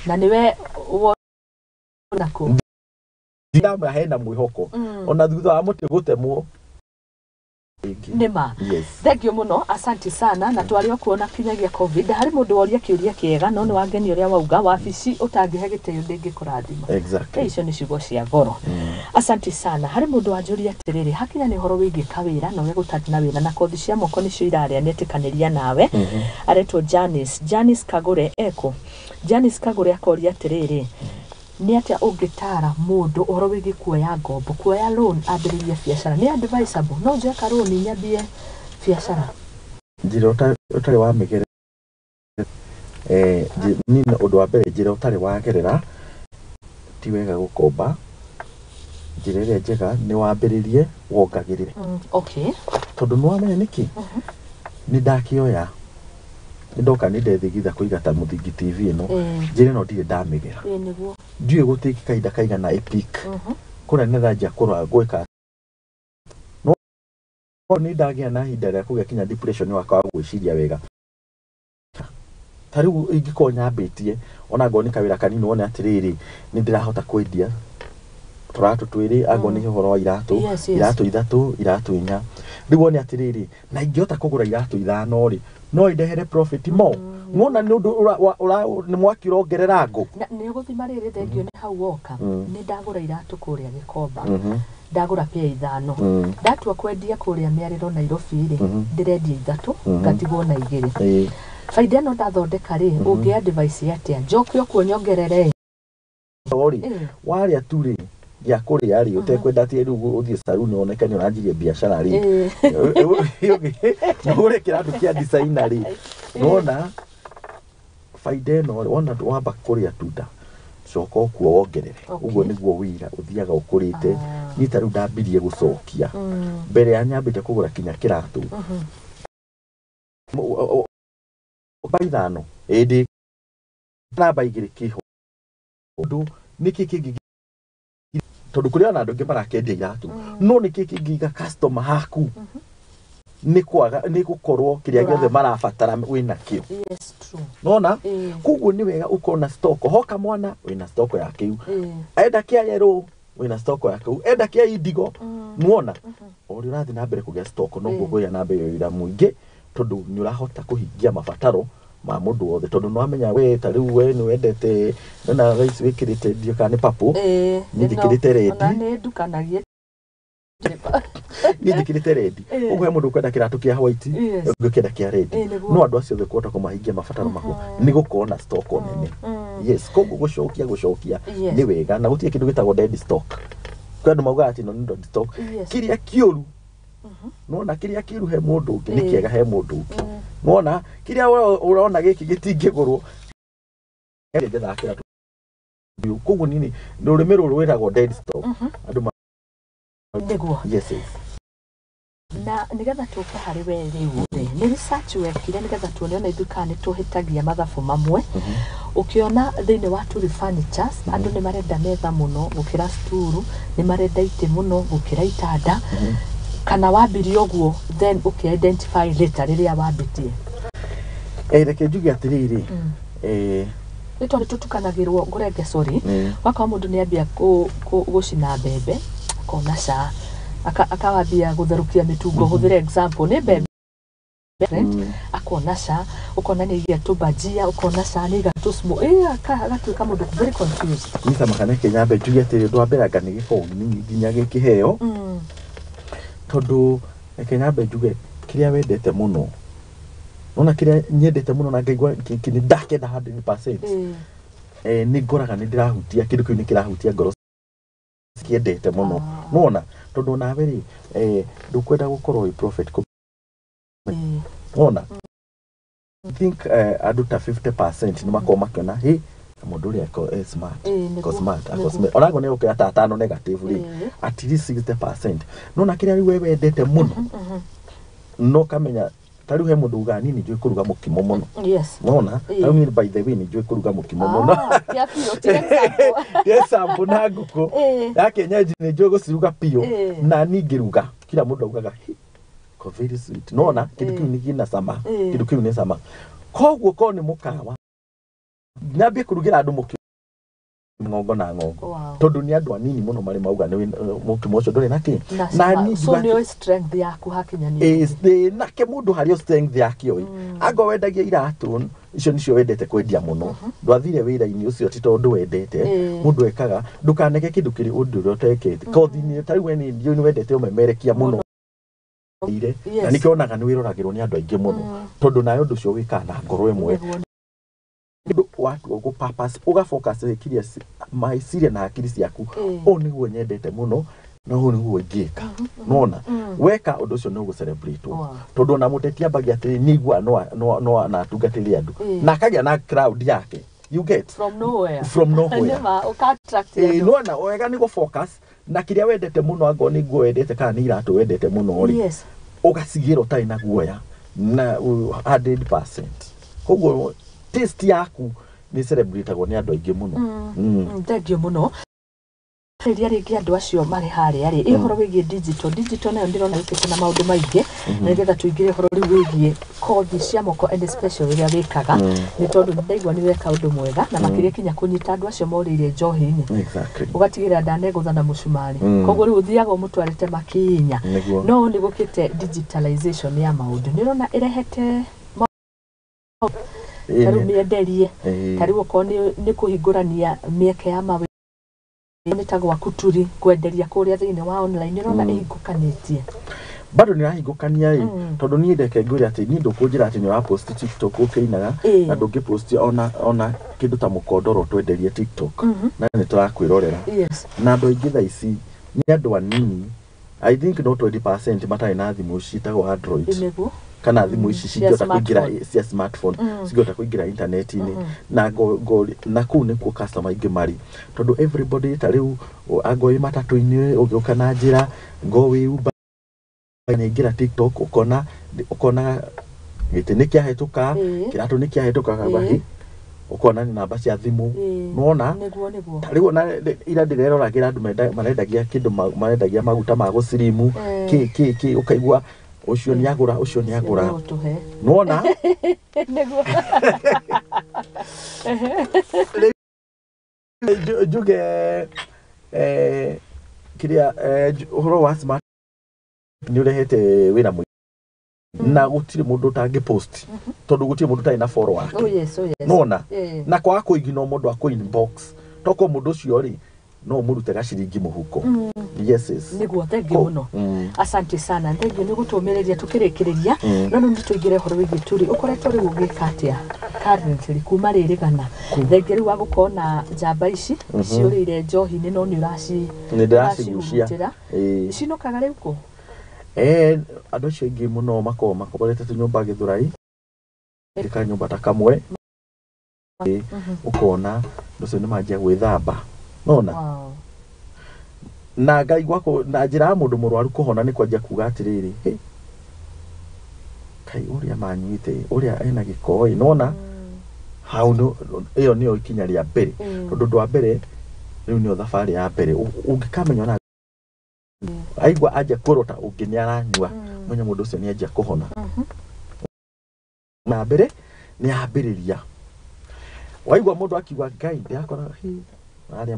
Na nĩwe wona kũ? Ndinamwe hena mwĩhoko. Ona thutha wa mũtĩ gũtemwo. Nĩma. Yes. Thank you mũno, asante sana. Na twarĩ o kuona kinyagia COVID harĩ mũndũ woria kĩũria kĩega, no nĩ wangenia ũrĩa wauga wabici ũtangĩhe gĩtĩo ndĩngĩkũrathima. Exactly. Icio nĩ ciugo cia goro. Asante sana. Harĩ mũndũ wanjũria atĩrĩrĩ, hakinya nĩ ũhoro wĩgiĩ kawĩra na ũrĩa gũtarĩ na wĩra na kothi cia moko nĩcio irarĩa, nĩetĩkanĩria nawe. Aretwo Janice, Janice Kagure eko. Janice Kagure akoria atĩrĩrĩ, nĩ atĩa ũngĩtara mũndũ ũhoro wĩgiĩ kuoya ngombo, kuoya loan ambĩrĩrie biacara? Nĩ advisable? No njoe ka loan nyambie biacara? Njĩra ũtarĩ wa mĩgerera, niĩ ũndũ wa mbere, njĩra ũtarĩ wagerera ti wega gũkomba. Njĩra ĩrĩa njega nĩ wambĩrĩrie wongagĩrĩre. Okay. Tondũ nĩ wamenya nĩkĩ? Nĩ ndakĩoya, nĩ ndoka nĩ ndethigitha kũiga ta Mũthingi TV ĩno, njĩra ĩno ndirĩ ndamĩgera. Nĩguo. Ndiũĩ gũtĩki kahinda kaigana ĩpeak. Kũrĩa nĩ ndanjia kũrora gwĩka. No nĩ ndagĩa na ihinda rĩa kũgĩa kinya depression wakwa wa gwĩciria wega. Ta rĩu ingĩkorwo nyambĩtie ona ngorwo nĩ kawĩra kanini, wone atĩrĩrĩ nĩ ndĩrahota kwendia tũratũ twĩrĩ, angorwo nĩ ũhoro wa iratũ, iratũ 3, iratũ 4, rĩu wone atĩrĩrĩ na ingĩhota kũgũra iratũ 5 rĩ, no indehere profit mo. Ng'ona nĩ ũndũ nĩ mwaki ũrongerera ngũ. Nĩ ũgũthima rĩrĩ, thengio nĩ hau woka. Nĩ ndagũra iratũ kũrĩa Gĩkomba, ndagũra pea 5, ndatua kwendia kũrĩa Mĩarĩro Nairobi rĩ, ndĩrendia 3, ngatigwo na 2. Baida ĩno ndathondeka rĩ, ũngĩ advice atĩa? Njoke okuo nyongerere? Warĩa tu rĩ, gĩa kũrĩa rĩ, ũtekwenda atĩ rĩu ũthiĩ saruni woneke nĩ ũranjirie biacara rĩ, ũgũre kĩratũ kĩa designer rĩ, nĩwona baida ĩno, wona wamba kũrĩa tunda, coka ũkuo wongerere. Ũguo nĩguo wĩra ũthiaga ũkũrĩte. Niĩ ta rĩu ndambirie gũcokia mbere ya nyambĩte kũgũra kinya kĩratũ ba 5, ĩndĩ namba 2 kĩho ũndũ nĩkĩ kĩngĩ, tondũ kũrĩ ona andũ angĩ marakendia iratũ, no nĩkĩ kĩngĩiga customer haku nĩ kwaga nĩ gũkorwo kĩrĩa gĩothe marabatara wĩna kĩo. Yes, true. Nona koguo nĩ wega ũkorwo na stock, hoka mwana wĩna stock ya kĩu, enda kĩa yellow wĩna stock ya kĩu, enda kĩa indigo, nĩwona o ũrĩa ũrathiĩ na mbere kũgĩa stock noguo kũgĩa na mbere wĩra mũingĩ, tondũ nĩ ũrahota kũhingia mabataro ma mũndũ wothe, tondũ nĩ wamenya we ta rĩu we nĩ wendete na thaa ici wĩkĩrĩte ndio kana nĩ purple, niĩ njĩkĩrĩte red, ona nĩ ndukanagie niĩ njĩkĩrĩte red, ũguo he mũndũ ũkwenda kĩratũ kĩa white, ũngĩ ũkĩenda kĩa red, no andũ acio othe kũhota kũmahingia mabataro maku nĩ gũkorwo na stock nene. Yes, koguo gũcokia nĩ wega, na gũtirĩ kĩndũ gĩtagwo dead stock. Kwĩ andũ maugaga atĩ no nĩ dead stock. Kĩrĩa kĩũru, nĩwona kĩrĩa kĩũru he mũndũ ũngĩ nĩ kĩega he mũndũ ũngĩ. Nĩwona kĩrĩa ũrona gĩkĩ gĩtingĩgũrwo, njethaga kĩratũ. Koguo nini rũrĩmĩ rũrũ rwĩtagwo dead stock. Andũ nĩguo. Yes. Na nigetha tũke harĩ we rĩu rĩ, nĩ research wekire nigetha tuone ona ithuĩ kana nĩ tũhĩtagia mathabu mamwe. Ũkĩona thĩinĩ wa Turi Furnitures, andũ nĩ marenda metha mũno gũkĩra sturu, nĩ marenda itĩ mũno gũkĩra itanda, kana wambirie ũguo then ũkĩ identify later rĩrĩa wambitie? Reke njuge atĩrĩrĩ, nĩ tondũ tũtukanagĩrwo ngũrenge, sorry, wakorwo mũndũ nĩ ambia gũcina mbembe akona ca akawambia gũtherũkia mĩtungo, hũthĩre example nĩ mbembe, akona ca, ũkona nĩ aiga tũbajia, ũkona ca nĩ aiga tũsmo, agatuĩka mũndũ very confused. Nĩ makaneke nyambe njuge atĩrĩ, ũndũ wa mbere anga nĩ gĩkoragwo nginya gĩkĩheo, tondũ reke nyambe njuge kĩrĩa wendete mũno, nona kĩrĩa nyendete mũno na ngaigua nĩ ndakenda 100%, nĩ ngoraga nĩ ndĩrahutia kĩndũ kĩu, nĩ kĩrahutia ngoro kĩendete mũno. Nĩwona tondũ nawe rĩ, ndũkwenda gũkorwo wĩ prophet, nĩwona I think andũ ta 50% nĩ makorwo makĩona hĩ mũndũ ũrĩa ako smart, ako smart, ako smart, onago nĩ gũkĩra ta atano negative rĩ, at least 60%. Nona kĩrĩa rĩu we wendete mũno, no kamenya ta rĩu he mũndũ ugaga niĩ nĩ njũĩ kũruga mũkimo mũno. Nona ta rĩu niĩ by the way nĩ njũĩ kũruga mũkimo mũno. Yes, sample na ngũkũ ya kienyeji nĩ njũĩ gũciruga biũ, na niĩ ngĩruga kila mũndũ augaga ko very sweet. Nona kĩndũ kĩu nĩ kĩna cama, kĩndũ kĩu nĩ cama. Koguo korwo nĩ mũkawa nyambie kũrugĩra andũ mũkimo ng'ongo na ng'ongo, tondũ nĩ andũ anini mũno marĩ mauga nĩ mũkimo ũcio ndũrĩ na kĩ. Na niĩ so nĩ strength yaku hakinya nĩ nake mũndũ harĩ strength yake oi. Ango wendagia iratũ icio nicio wendete kwendia mũno, ndwathire wĩra-inĩ ũcio ti tondũ wendete, mũndũ ekaga ndũkaneke kĩndũ kĩrĩ ũndũ ũrĩa ũtekĩte. Kothi-inĩ ta rĩu we nĩ wendete ũmemerekia mũno, na nĩkĩo onaga nĩ wĩroragĩrwo nĩ andũ aingĩ mũno, tondũ nawe ũndũ ũcio wĩkaga na ngoro ĩmwe. Ũndũ watua gũ purpose ũga focus hakiri meciria na hakiri ciaku, ũũ nĩguo nyendete mũno na ũũ nĩguo ingĩka. Nona weka ũndũ ũcio nĩ ũgũ-celebrate, tondũ ona mũteti ambagia atĩrĩ nĩ aiguaga no anatungatĩre andũ, na akagĩa na crowd yake. You get from nowhere, from nowhere. Nona wega nĩ gũ-focus na kĩrĩa wendete mũno, angorwo nĩ nguo wendete kana nĩ iratũ wendete mũno rĩ, ũgacigĩra ũtarĩ na guoya na 100%. Koguo taste yaku nĩ celebrate-agwo nĩ andũ aingĩ mũno. Thank you mũno. Rĩrĩa rĩngĩ andũ acio marĩ harĩa rĩ, ũhoro wĩgiĩ digital nayo ndĩrona yũkĩte na maũndũ maingĩ, na nĩgetha tũingĩre ũhoro rĩu wĩgiĩ kothi cia moko and special rĩrĩa wĩkaga, nĩ tondũ ndaigua nĩ weka ũndũ mwega na makĩria kinya kũnyita andũ acio morĩire njohi-inĩ, ũgatigĩrĩra ndanegũtha na mũcumarĩ. Koguo rĩu ũthiaga ũmũtwarĩte makinya. No nĩ gũkĩte digitalization ya maũndũ, nĩ ũrona ĩrehete ta rĩu mĩenderie, ta rĩu okorwo nĩ kũhingũrania mĩeke ya mawĩra nĩ ta gwaku Turi kwenderia kũrĩa thĩinĩ wa online, nĩ ũrona ĩhingũkanĩtie? Bado nĩ ĩrahingũkania ĩ, tondũ niĩ ndeke ngwĩre atĩ niĩ ndũkũnjĩra atĩ nĩ ũrapost TikTok ũkĩinaga, na ndũngĩpost ona kĩndũ ta mũkondoro twenderie TikTok, na nĩ tũrakwĩrorera. Na andũ aingĩ thaa ici nĩ andũ anini, I think no 20% matarĩ na thimũ ciĩtagwo Android, kana thimũ ici cingĩhota kũingĩra cia smartphone, cingĩhota kũingĩra internet-inĩ, na na kũu nĩkuo customer aingĩ marĩ, tondũ everybody ta rĩu ango wĩ matatũ-inĩ ũgĩũka na njĩra, ngo wĩ Uber nyaingĩra TikTok ũkona gĩtĩ nĩ kĩahĩtũka, kĩratũ nĩ kĩahĩtũka, ũkona nĩ namba cia thimũ. Nĩwona ta rĩu ona ira ndĩreroragĩra andũ marendagia kĩndũ, marendagia maguta ma gũcirimu kĩ kĩ kĩ, ũkaigua ũcio nĩ agũra, ũcio nĩ agũra. Nĩwona njuge kĩrĩa ũhoro wa smart nĩ ũrehete wĩra mũingĩ, na gũtirĩ mũndũ ũtangĩ-post, tondũ gũtirĩ mũndũ ũtarĩ na follow wake. Nĩwona na kwaga kũignore mũndũ akũ inbox, tokorwo mũndũ ũcio rĩ No mũrute gaciringi mũhuko. Yes, yes. Nĩguo, thengiũ mũno. Asante sana, thengiũ nĩ gũtũmĩrĩria tũkĩrĩkĩrĩria. No rĩu nĩ tũingĩre ũhoro wĩgiĩ turi. Ũkoretwo rĩu ũgĩka atĩa currently kuma rĩrĩ gana thengiũ rĩu wa gũkorwo na njamba ici ciũrĩire njohi-inĩ, no nĩ ũraci Nĩ ndĩracigucia. Ũracihurutĩra. Ĩĩ. Cinũkaga rĩu kũ? Andũ acio aingĩ mũno makoragwo makomborete tũnyũmba Gĩthũrai, kanyũmba ta kamwe. Ũkona andũ acio nĩ manjia gwĩthamba, nona. Na ngaigua na njĩra ya mũndũ mũrwaru kũhona nĩ kwanjia kuga atĩrĩrĩ, "Hĩ, kai ũrĩa manyuĩte, ũrĩa ena gĩko ĩ." Nona hau ĩyo nĩyo ikinya rĩa mbere, tondũ ũndũ wa mbere rĩu nĩyo thabarĩ ya mbere. Ũngĩkamenya ona aigua anjia kũrota ũngĩ nĩ aranyua, menya mũndũ ũcio nĩ anjia kũhona. Na mbere nĩ ambĩrĩria waigua mũndũ akiuga Ngai ndĩrakora hi arĩa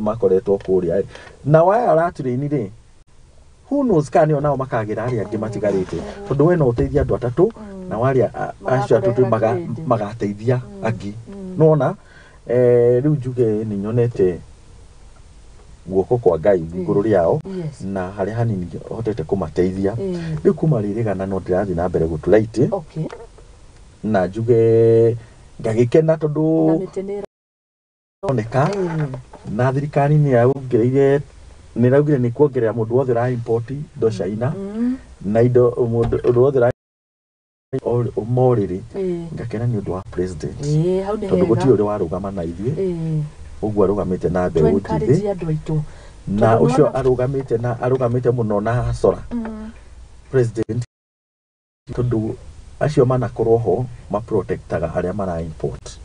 makoretwo kũrĩa ĩ. Na waya ũraturĩini rĩ, who knows kana nĩo nao makagĩra arĩa angĩ matigarĩte, tondũ we no ũteithie andũ atatũ na warĩa acio atatũ Magakũrehera kĩrĩndĩ. Magateithia angĩ, nona. Rĩu njuge nĩ nyonete guoko kwa Ngai igũrũ rĩao na harĩa hanini hotete kũmateithia. Rĩu kuma rĩrĩ gana no ndĩrathiĩ na mbere gũtura itĩ na njuge ngagĩkena Na tondũ mĩtĩ nĩ ĩroneka na thirikari nĩ yaongereire, nĩ ĩraugire nĩ kuongerera mũndũ wothe ũra import indo China na indo mũndũ ũndũ wothe ũra morĩrĩ. Ngakena nĩ ũndũ wa president Ĩĩ, hau nĩ tondũ hega. gũtirĩ ũrĩ warũgama na ithuĩ ũguo arũgamĩte na To mbeũ encourage njĩthĩ andũ aitũ. Na Tondũ ũcio nĩwona- arũgamĩte mũno na hasora president, tondũ acio manakorwo ho maprotectaga arĩa mara import.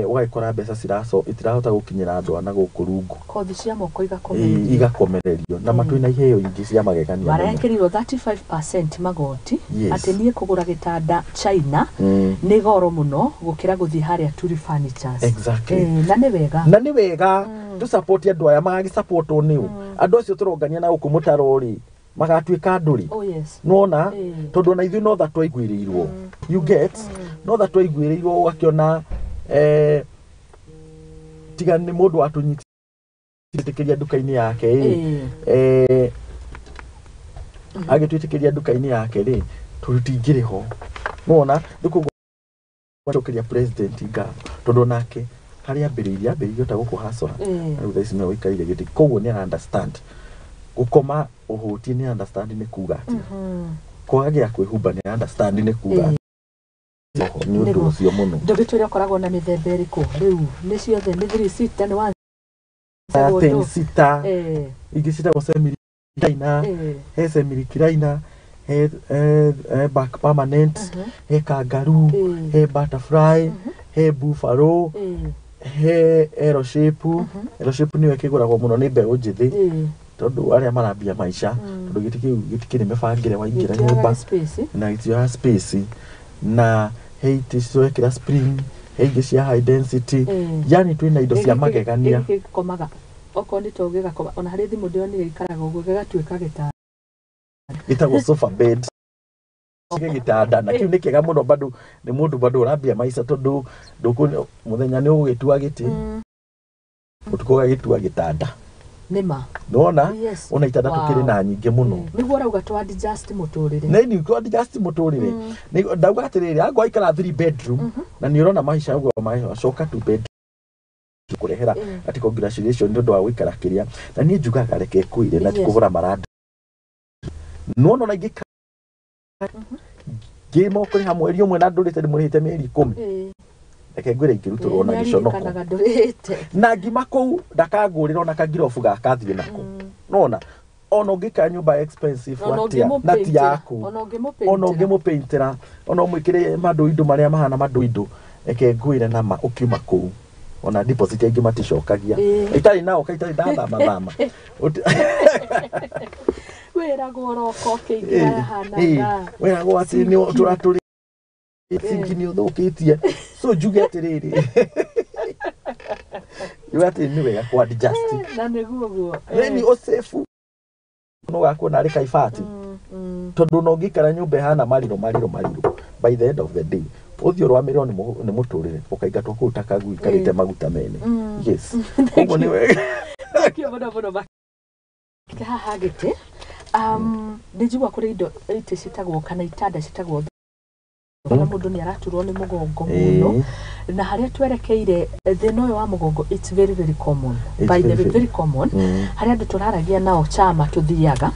Ũgagĩkora mbeca ciraco itirahota gũkinyĩra andũ a na gũkũ rungu. Kothi cia moko igakomererio. Igakomererio na matwĩna iheo ingĩ cia magegania mũno. Marekĩrirwo 35% magoti. Atĩ niĩ kũgũra gĩtanda China nĩ goro mũno gũkĩra gũthiĩ harĩa Turi Furnitures. Na nĩ wega. Na nĩ wega tũ support andũ aya. Magagĩsupportwo nĩ ũ? Andũ acio tũrongania na gũkũ mũtaro rĩ, magatuĩka andũ rĩ? Oh yes. Nona tondũ ona ithuĩ no tha twaiguĩrĩirwo, you get, no tha twaiguĩrĩirwo, ũgakĩona tiga nĩ mũndũ watũnyitĩkĩria nduka-inĩ yake ĩ, agĩtwĩtĩkĩria nduka-inĩ yake rĩ, tũtingĩrĩ ho, nona. Rĩu koguo cokeria president ngatho tondũ onake harĩa ambĩrĩirie, ambĩrĩirie o ta gũkũ hasora. Rĩu thaa ici nĩwe ũikarĩire gĩtĩ, koguo nĩ ara understand gũkoma ũhũtie, nĩ understand nĩ kuga atĩa kwaga gĩa kwĩhumba, nĩ understand nĩ kuga atĩa. Nĩ ũndũ ũcio mũno. Ndũgĩtwĩre ũkoragwo na mĩthemba ĩrĩkũ rĩu? Nĩ ciothe nĩ three seater, nĩ one 10 seater, ingĩ ciĩtagwo semi recliner, he semi recliner, he back permanent, he kangaroo, he butterfly, he buffalo, he L shape. L shape nĩyo ĩkĩgũragwo mũno nĩ mbeũ njĩthĩ tondũ arĩa marambia maica, tondũ gĩtĩ kĩu gĩtikĩrĩ mĩbangĩre waingĩra Gĩtioyaga nyũmba space. Na gĩtioyaga space. Na he itĩ cirekĩra spring, he ingĩ cia high density. Yani twĩna indo cia magegania. Gĩkĩ gĩkomaga okorwo nĩ to gĩgakoma, ona harĩ thimũ ndĩronire ikaraga ũguo gĩgatuĩka gĩtanda. Gĩtagwo sofa bed, gĩ gĩtanda, na kĩu nĩ kĩega mũno bado nĩ mũndũ bado ũrambia maica, tondũ ndũkũ mũthenya nĩ ũgũgĩtua gĩtĩ, ũtukũ ũgagĩtua gĩtanda. Nĩma. Nĩwona? Ona itanda tũkĩrĩ na nyingĩ mũno. Nĩguo ũrauga tũ adjust mũtũrĩre. Nĩ ni adjust mũtũrĩre. Nĩ ndauga atĩrĩrĩ, angwa aikara 3 bedroom na nĩ ũrona maica ũguo macoka 2 bedroom kũrehera ati congratulation nĩ ũndũ wa gũikara kĩrĩa. Na niĩ njugaga reke kwĩre na ti kũgũra maranda, nĩwona, ona ingĩka ngĩma ũkũrĩha mweri ũmwe na ndũrĩte ndĩmũrĩhĩte mĩeri 10, reke ngwĩre ingĩrutũrwo na gĩconoko. Nĩaririkanaga ndũrĩhĩte. Na ngima kũu ndakangũrĩra ona kangirobu gaka thiĩ nako, nona. Ona ũngĩikara nyũmba expensive Ona atĩa na ti ũngĩmũpaintĩra. yaku, Ona ona ũngĩmũpaintĩra. ũngĩmũpaintĩra, ona ũmwĩkĩre mandũindũ marĩa mahana mandũindũ, reke ngwĩre nama ũkiuma kũu ona deposit aingĩ maticokagia. Itarĩ nao ka itarĩ ndathama thama. Wĩragwo ũroka ũkĩingĩra yahanaga Wĩragwo atĩ nĩ tũratũrĩ sinki nĩ ũthũkĩtie. So njuge atĩrĩrĩ, njuge atĩrĩ, nĩ wega ku adjust. Na nĩguo guo. Then ũsefu no gakuona arĩ kaibati, tondũ ona ũngĩikara nyũmba ĩhana mariro mariro mariro, by the end of the day Ũthiĩ ũrũamĩrĩrwo nĩ mũtũrĩre, ũkaingatwo kũu ta kagui karĩte maguta mene. Yes, koguo nĩ wega. Thank you mũno mũno. Haha gĩtĩ, nĩ njigua kũrĩ indo itĩ citagwo kana itanda citagwo na mũndũ nĩ araturwo nĩ mũgongo mũno, na harĩa twerekeire thĩna ũyũ wa mũgongo, it's very very common. It's by the very, way, very very common. Harĩa andũ tũraragia nao chama tũthiaga,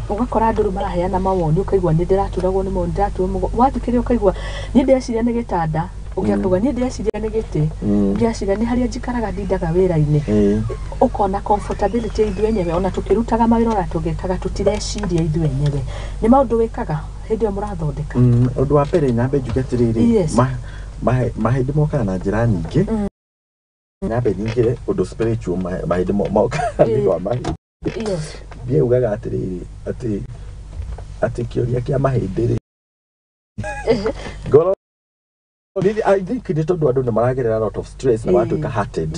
ũgakora andũ rĩu maraheana mawoni, ũkaigua nĩ ndĩraturagwo nĩ mũgongo, ndĩraturwo mũgongo. Wathikĩrĩria ũkaigua niĩ ndĩreciria nĩ gĩtanda, ũngĩ akauga niĩ ndĩreciria nĩ gĩtĩ, ũngĩ aciria nĩ harĩa njikaraga ndindaga wĩra-inĩ. Ũkona comfortability ithuĩ enyewe, ona tũkĩrutaga mawĩra, ona tũgĩkaga, tũtireciria ithuĩ enyewe. Nĩ maũndũ wĩkaga hĩndĩ ĩyo mũrathondeka? Ũndũ wa mbere nyambe njuge atĩrĩrĩ, mahĩndĩ mokaga na njĩra nyingĩ. Nyambe nyingĩre ũndũ spiritual, mahĩndĩ mokaga nĩ ũndũ wa mahĩndĩ. Niĩ ugaga atĩrĩrĩ, atĩ kĩũria kĩa mahĩndĩ rĩ, ngoro I think nĩ tondũ andũ nĩ maragerera a lot of stress na matuĩka hearted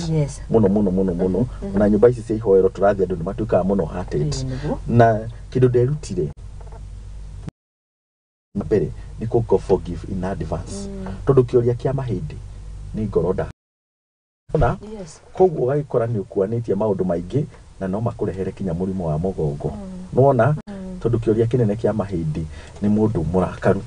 mũno mũno mũno mũno. Na nyũmba ici cia ihoero tũrathiĩ, andũ nĩ matuĩkaga mũno hearted. Na kĩndũ nderutire mbere nĩ kũ go forgive in advance, tondũ kĩũria kĩa mahĩndĩ nĩ ngoro nda na koguo ũgagĩkora nĩ ũkuanĩtie maũndũ maingĩ na no makũrehere kinya mũrimũ wa mũgongo, nĩwona, tondũ kĩũria kĩnene kĩa mahĩndĩ nĩ mũndũ mũrakaru,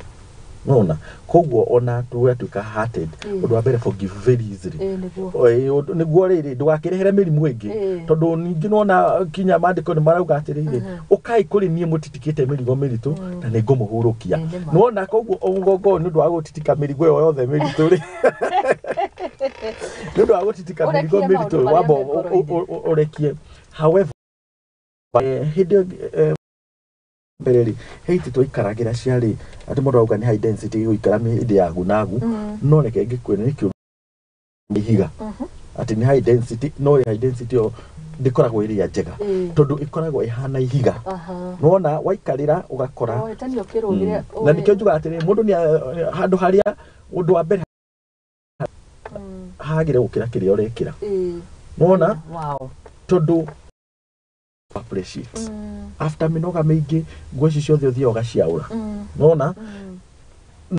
nĩwona. Koguo ona tũgatuĩka hearted, ũndũ wa mbere, forgive very easily. Nĩguo rĩrĩ ndũgakĩrehere mĩrimũ ĩngĩ, tondũ ningĩ nĩwona kinya maandĩko nĩ marauga atĩrĩrĩ, ũkai kũrĩ niĩ mũtitikĩte mĩrigo mĩritũ na nĩ ngũmũhurũkia. Ĩĩ, nĩ ma. Nĩwona, koguo mũgongo ũyũ nĩ ũndũ wa gũtitika mĩrigo ĩyo yothe mĩritũ rĩ, nĩ ũndũ wa gũtitika mĩrigo Ũrekie mĩritũ, maũndũ marĩa wamba me ngoro-inĩ. ũrekie. However, hĩndĩ ĩyo, mbere rĩ, he itĩ twaikaragĩra ciarĩ atĩ mũndũ auga nĩ high density gũikara mĩhĩndĩ yagu nagu, no reke ngĩkwĩre nĩ kĩũru ihiga atĩ nĩ high density, no high density ĩyo ndĩkoragwo ĩrĩ ya njega, tondũ ĩkoragwo ĩhana ihiga. Nĩwona waikarĩra ũgakora Wetani ũkĩrũgire. Na nĩkĩo njugaga atĩrĩ, mũndũ nĩ handũ harĩa ũndũ wa mbere hagĩre gũkĩra kĩrĩa ũrekĩra, nĩwona, tondũ appreciate after mĩnoga mĩingĩ, nguo ici ciothe ũthiaga ũgaciaũra, nĩwona,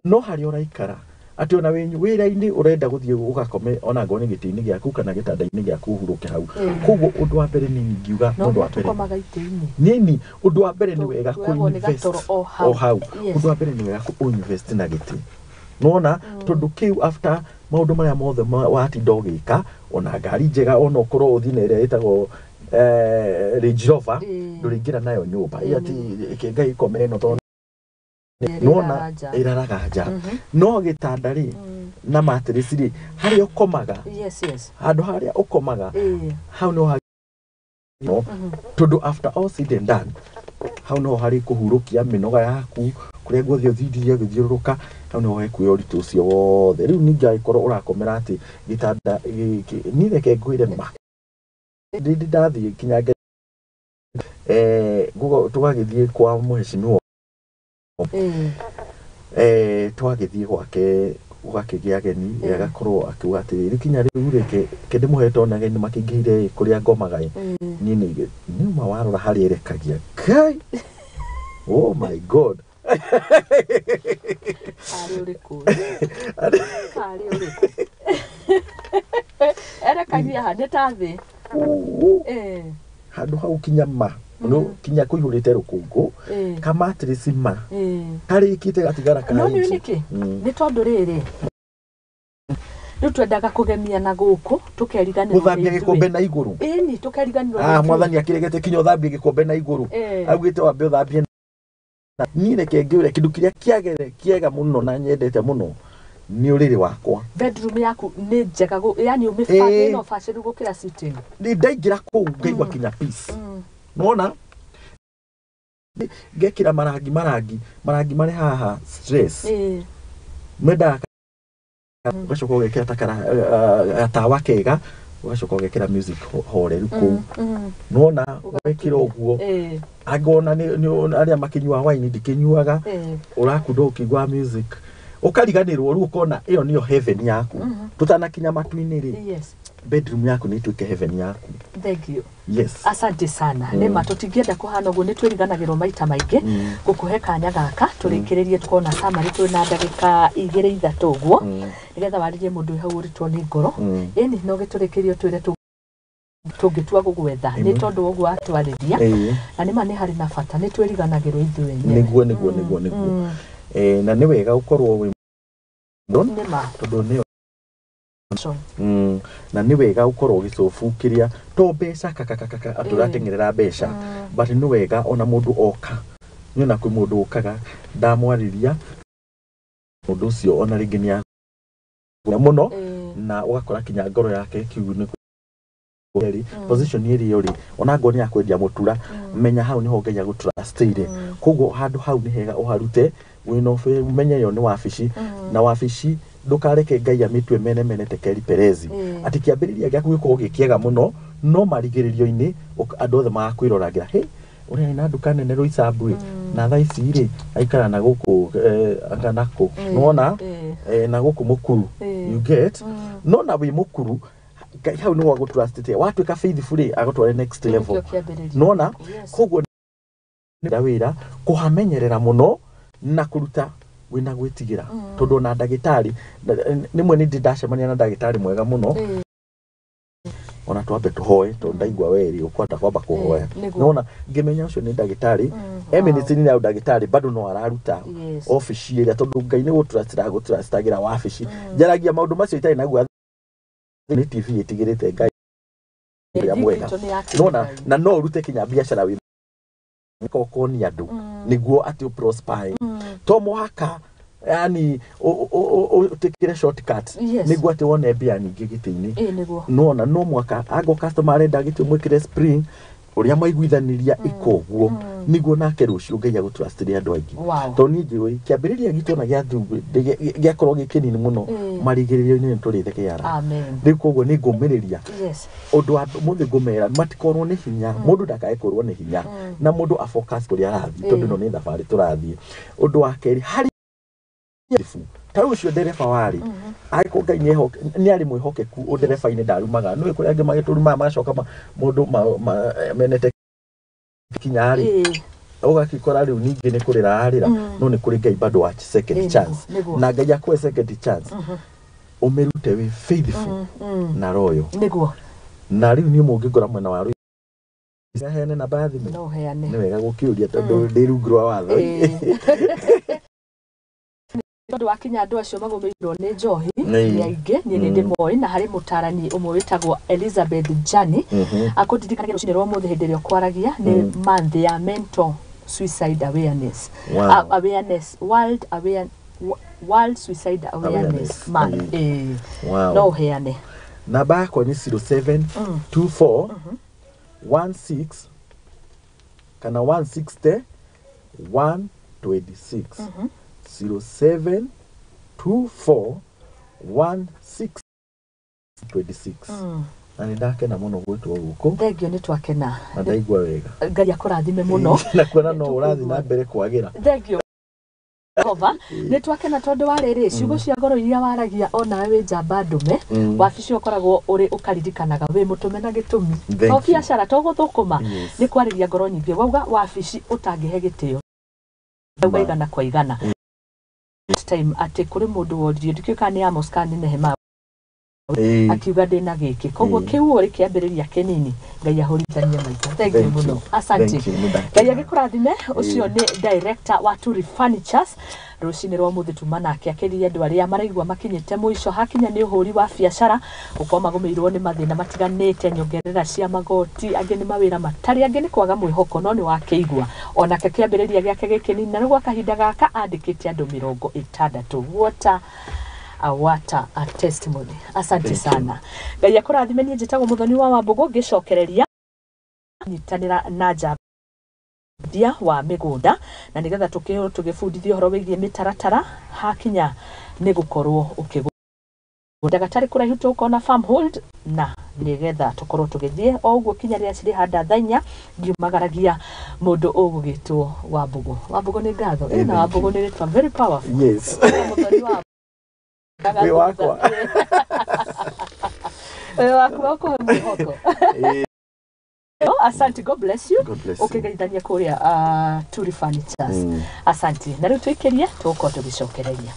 no harĩa ũraikara atĩ ona wĩ wĩra-inĩ ũrenda gũthiĩ ũgakome ona ngorwo nĩ gĩtĩ-inĩ gĩaku kana gĩtanda-inĩ gĩaku ũhurũke hau. Koguo ũndũ wa mbere nĩ ingiuga No mũndũ wa mbere tũkomaga itĩ-inĩ. Nini, ũndũ wa mbere nĩ wega Tuoyagwo nĩ kũ-invest gatoro o hau. O hau. Ũndũ wa mbere nĩ wega kũ-invest na gĩtĩ, nĩwona, tondũ kĩu after maũndũ marĩa mothe watinda ũgĩka, ona ngari njega, ona ũkorwo ũthiĩ na ĩrĩa ĩtagwo Range Rover, ndũrĩingĩra nayo nyũmba. Ĩ atĩ reke Ngai ikomere ĩno tondũ nĩwona Ĩraraga nja. ĩraraga nja. No gĩtanda rĩ, na mattress rĩ, harĩa ũkomaga, yes yes handũ harĩa ũkomaga, hau no no tondũ after all said and done, hau no harĩ kũhurũkia mĩnoga yaku kũrĩa guothe ũthindirie ũgĩthiũrũrũka, hau niho hekuoya ũritũ ũcio wothe. Rĩu ningĩ angĩkorwo ũrakomera atĩ gĩtanda gĩkĩ, niĩ reke ngwĩre ma, ndĩ ndathiĩ kinya tũgagĩthiĩ kwa mũhecimiwa, twagĩthiĩ gwake gũgakĩgĩa ageni, agakorwo akiuga atĩrĩrĩ, rĩu kinya rĩu reke ndĩmũhe tondũ ageni makĩingĩhire kũrĩa ngomaga ĩ. Niĩ nĩ nĩma warora harĩa ĩrekagia Ngai, oh my God. Harĩ ũrĩkũ? Harĩ ũrĩkũ erekagia ha? Nĩ ta thĩ? Handũ hau kinya ma no kinya kũihũrĩte rũkũngũ, kamattress ma karĩkĩte gatigara No nĩ ka inch. Nĩkĩ? Nĩ tondũ rĩrĩ, rĩu twendaga kũgemia na gũkũ tũkeriganĩrwo Gũthambia nĩ gĩkombe ithuĩ. na igũrũ. Ĩni, tũkeriganĩrwo nĩ Ah, ithuĩ. mwathani akĩregete kinya ũthambie gĩkombe na igũrũ, augĩte wambe ũthambie. Niĩ reke ngĩũre kĩndũ kĩrĩa kĩagere kĩega mũno na nyendete mũno nĩ ũrĩrĩ wakwa. Bedroom yaku nĩ njega yani ũmĩbange na ũbacĩru gũkĩra sitting. Nĩ ndaingĩra kũu ngaigua kinya peace, nĩwona, ngekĩra marangi marĩ haha stress mendaga, ũgacoka ũgekĩra ta gatawa kega, ũgacoka ũgekĩra music horeru kũu, nĩwona, wekĩra ũguo, angĩona nĩ arĩa makĩnyua wine, ndikĩnyuaga, ũrakunda ũkĩigua music ũkariganĩrwo, rĩu ũkona ĩyo nĩyo heaven yaku tũtanakinya matu-inĩ rĩ. Bedroom yaku nĩ ĩtuĩke heaven yaku. Thank you. Yes. Asante sana. Nĩ ma tũtingĩenda kũhana ũguo, nĩ twĩriganagĩrwo maita maingĩ. Ngũkũhe kanya gaka tũrĩkĩrĩrie, tukona summary, twĩ na ndagĩka 2 3 ũguo, nĩgetha warĩrie mũndũ wĩ hau ũritwo nĩ ngoro. Ĩni no gĩtũrĩkĩrie, twĩre tũngĩtua gũgwetha nĩ tondũ wa ũguo atwarĩria. Na nĩ ma nĩ harĩ na bata, nĩ twĩriganagĩrwo ithuĩ enyewe. Nĩguo. Na nĩ wega ũkorwo wĩ Nĩ ma. tondũ nĩyo na nĩ wega ũkorwo ũgĩcobu kĩrĩa to mbeca kakakakaka atĩ ũrateng'erera mbeca, but nĩ wega ona mũndũ oka, nĩ ona kwĩ mũndũ ũkaga ndamwarĩria mũndũ ũcio, ona rĩngĩ nĩ mũno, na ũgakora kinya ngoro yake kiu nĩ rĩ position ĩrĩa ũrĩ, ona ngorwo nĩ ya kwendia mũtura, menya hau nĩho Ngai agũtrustĩire. Koguo handũ hau nĩ hega ũharute wĩna ũmenye ĩyo nĩ wabici, na wabici ndũkareke Ngai amĩtue mene mene tekeri perezi, atĩ kĩambĩrĩria gĩaku gĩkorwo gĩ kĩega mũno, no marigĩrĩrio-inĩ andũ othe magakwĩroragĩra, hĩ, ũrĩa arĩ na nduka nene Roysambu ĩ, na thaa ici rĩ aikara na gũkũ, anga nakũ, nĩwona, na gũkũ mũkuru. You get? No na wĩ mũkuru, Ngai hau nĩho agũtrustĩte. Watuĩka faithful rĩ, agũtware next level. Nĩkĩo kĩambĩrĩria. Nĩwona? Koguo nĩ wĩra kũhamenyerera mũno na kũruta wĩna gwĩtigĩra, tondũ ona ndagĩtarĩ rĩmwe nĩ ndĩ ndacemania na ndagĩtarĩ mwega mũno, ona twambe tũhoe, tondũ ndaigua werĩ ũkwenda kwamba kũhoya. Nĩwona, ngĩmenya ũcio nĩ ndagĩtarĩ eminence ya ndagĩtarĩ, bado no araruta obici ĩrĩa, tondũ Ngai nĩ gũtrustĩra agũtrustagĩra wabici. Njaragia maũndũ macio itarĩ naguo, nĩ TV ĩtigĩrĩte Ngai ũrĩa mwega. Itũ nĩ ya Nona kĩngai. Na no ũrute kinya biacara wĩ kokonia andũ nĩguo atĩ ũprosper. To mũhaka yani ũtĩkĩre shortcut nĩguo atĩ wone mbia nyingĩ gĩtĩ-inĩ. Ĩĩ, nĩguo. Nona no mwaka ango customer arenda gĩtĩ ũmwĩkĩre spring ũrĩa maiguithanĩria, ĩka ũguo nĩguo nake rũciũ Ngai agũtrustĩre andũ aingĩ. Tondũ niĩ njũĩ kĩambĩrĩria gitũ ona gĩa thumbi gĩakorwo gĩ kĩnini mũno, marigĩrĩrio-inĩ nĩ tũrĩthekeara. Amen. Rĩu koguo nĩ ngũmĩrĩria ũndũ wa mũthĩ, ngũmera matikorwo nĩ hinya, mũndũ ndakae kũrwo nĩ hinya, na mũndũ afocus kũrĩa arathiĩ, tondũ ĩno nĩ thabarĩ tũrathiĩ. Ũndũ wa kerĩ, harĩ ta rĩu ũcio ndereba warĩ, angĩkorwo Ngai nĩ arĩ mwĩhokeku ũndereba-inĩ, ndarumaga, nĩũĩ kũrĩa angĩ magĩtũrumaga magacoka mũndũ menete kinya rĩ, ũgakĩkora rĩu ningĩ nĩ kũrĩra arĩra, no nĩ kũrĩ Ngai bado wa second chance. Na Ngai akũhe second chance, ũmĩrute wĩ faithful na royo. Na rĩu niĩ mũngĩngora mwena wa rũi, heane namba ya thimũ? No ũheane. Nĩ wega gũkĩũria tondũ ndĩ rungu rwa watho. Tondũ wakinya andũ acio magũmĩirwo nĩ njohi nĩ aingĩ, niĩ nĩ ndĩmoĩ, na harĩ mũtarani ũmwe wĩtagwo Elizabeth Jani akũndirikanagia rũcinĩ rwa ũmũthĩ hĩndĩ ĩrĩa ũkwaragia nĩ month ya mental suicide awareness. Awareness world aware, world suicide awareness Awareness. month. No ũheane. Namba yakwa nĩ 0724 16 kana 160 126, 0724 16 26. Na nĩ ndakena mũno gwĩtwo gũkũ. Thengio, nĩ twakena. Na ndaigua wega. Ngai akũrathime mũno. Na kuona no ũrathiĩ na mbere kwagĩra. Thengio Jehova, nĩ twakena tondũ wa rĩrĩ ciugo cia goro iria waragia, onawe wĩ njamba ndume. Wabici ũkoragwo ũrĩ ũkaririkanaga wĩ mũtũme na gĩtũmi, Thank to you. biacara to gũthũkũma, nĩ kwarĩria ngoro nyingĩ. Wauga wabici ũtangĩhe gĩtĩo, wauga igana kwa igana. Time atĩ kũrĩ mũndũ woririe, ndikĩũĩ kana nĩ Amos kana nĩ Nehemiah, akiuga ndĩna gĩkĩ, koguo kĩu ũrĩ kĩambĩrĩria kĩnini, Ngai ahũrithanie maitho. Thank you Thank mũno. you. Asante. Thank you, nĩ ndakena. Ngai agĩkũrathime. Ũcio nĩ director wa Turi Furnitures. Rũcinĩ rwa ũmũthĩ tuma nake akĩria andũ arĩa maraigua makinyĩte mũico hakinya nĩ ũhũri wa biacara, gũkorwo magũmĩirwo nĩ mathĩna matiganĩte, nyongerera cia magoti, angĩ nĩ mawĩra matarĩ, angĩ nĩ kwaga mwĩhoko, no nĩ wakĩigua onake kĩambĩrĩria gĩake gĩkĩ nini, na rĩu gwa kahinda gaka andĩkĩte andũ 60. What a testimony. Asante Thank you. sana. Ngai akũrathime. Niĩ njĩtagwo Mũthoni wa Wambũgũ, ngĩcokereria nyitanĩra na njambia wa mĩgũnda, na nĩgetha tũkĩhwo tũgĩbundithio ũhoro wĩgiĩ mĩtaratara hakinya nĩ gũkorwo ũkĩgũra gatarĩ kũraihu, tũkona farmhold, na nĩgetha tũkorwo tũgĩthiĩ o ũguo kinya rĩrĩa cirĩ handa thaa 4, ngiumagaragia mũndũ ũgũgĩtwo Wambũgũ. Wambũgũ, nĩ ngatho. Na Thank Wambũgũ nĩ rĩtwa very powerful. Yes. Mũthoni wa Wĩ wakwa. Wĩra waku wa kũhe mwĩhoko. Oh, asante, God bless you. God bless you. Ũkĩgeithania kũrĩa Turi Furnitures. Asante. Na rĩu tũikĩrie tũgũkorwo tũgĩcokereria.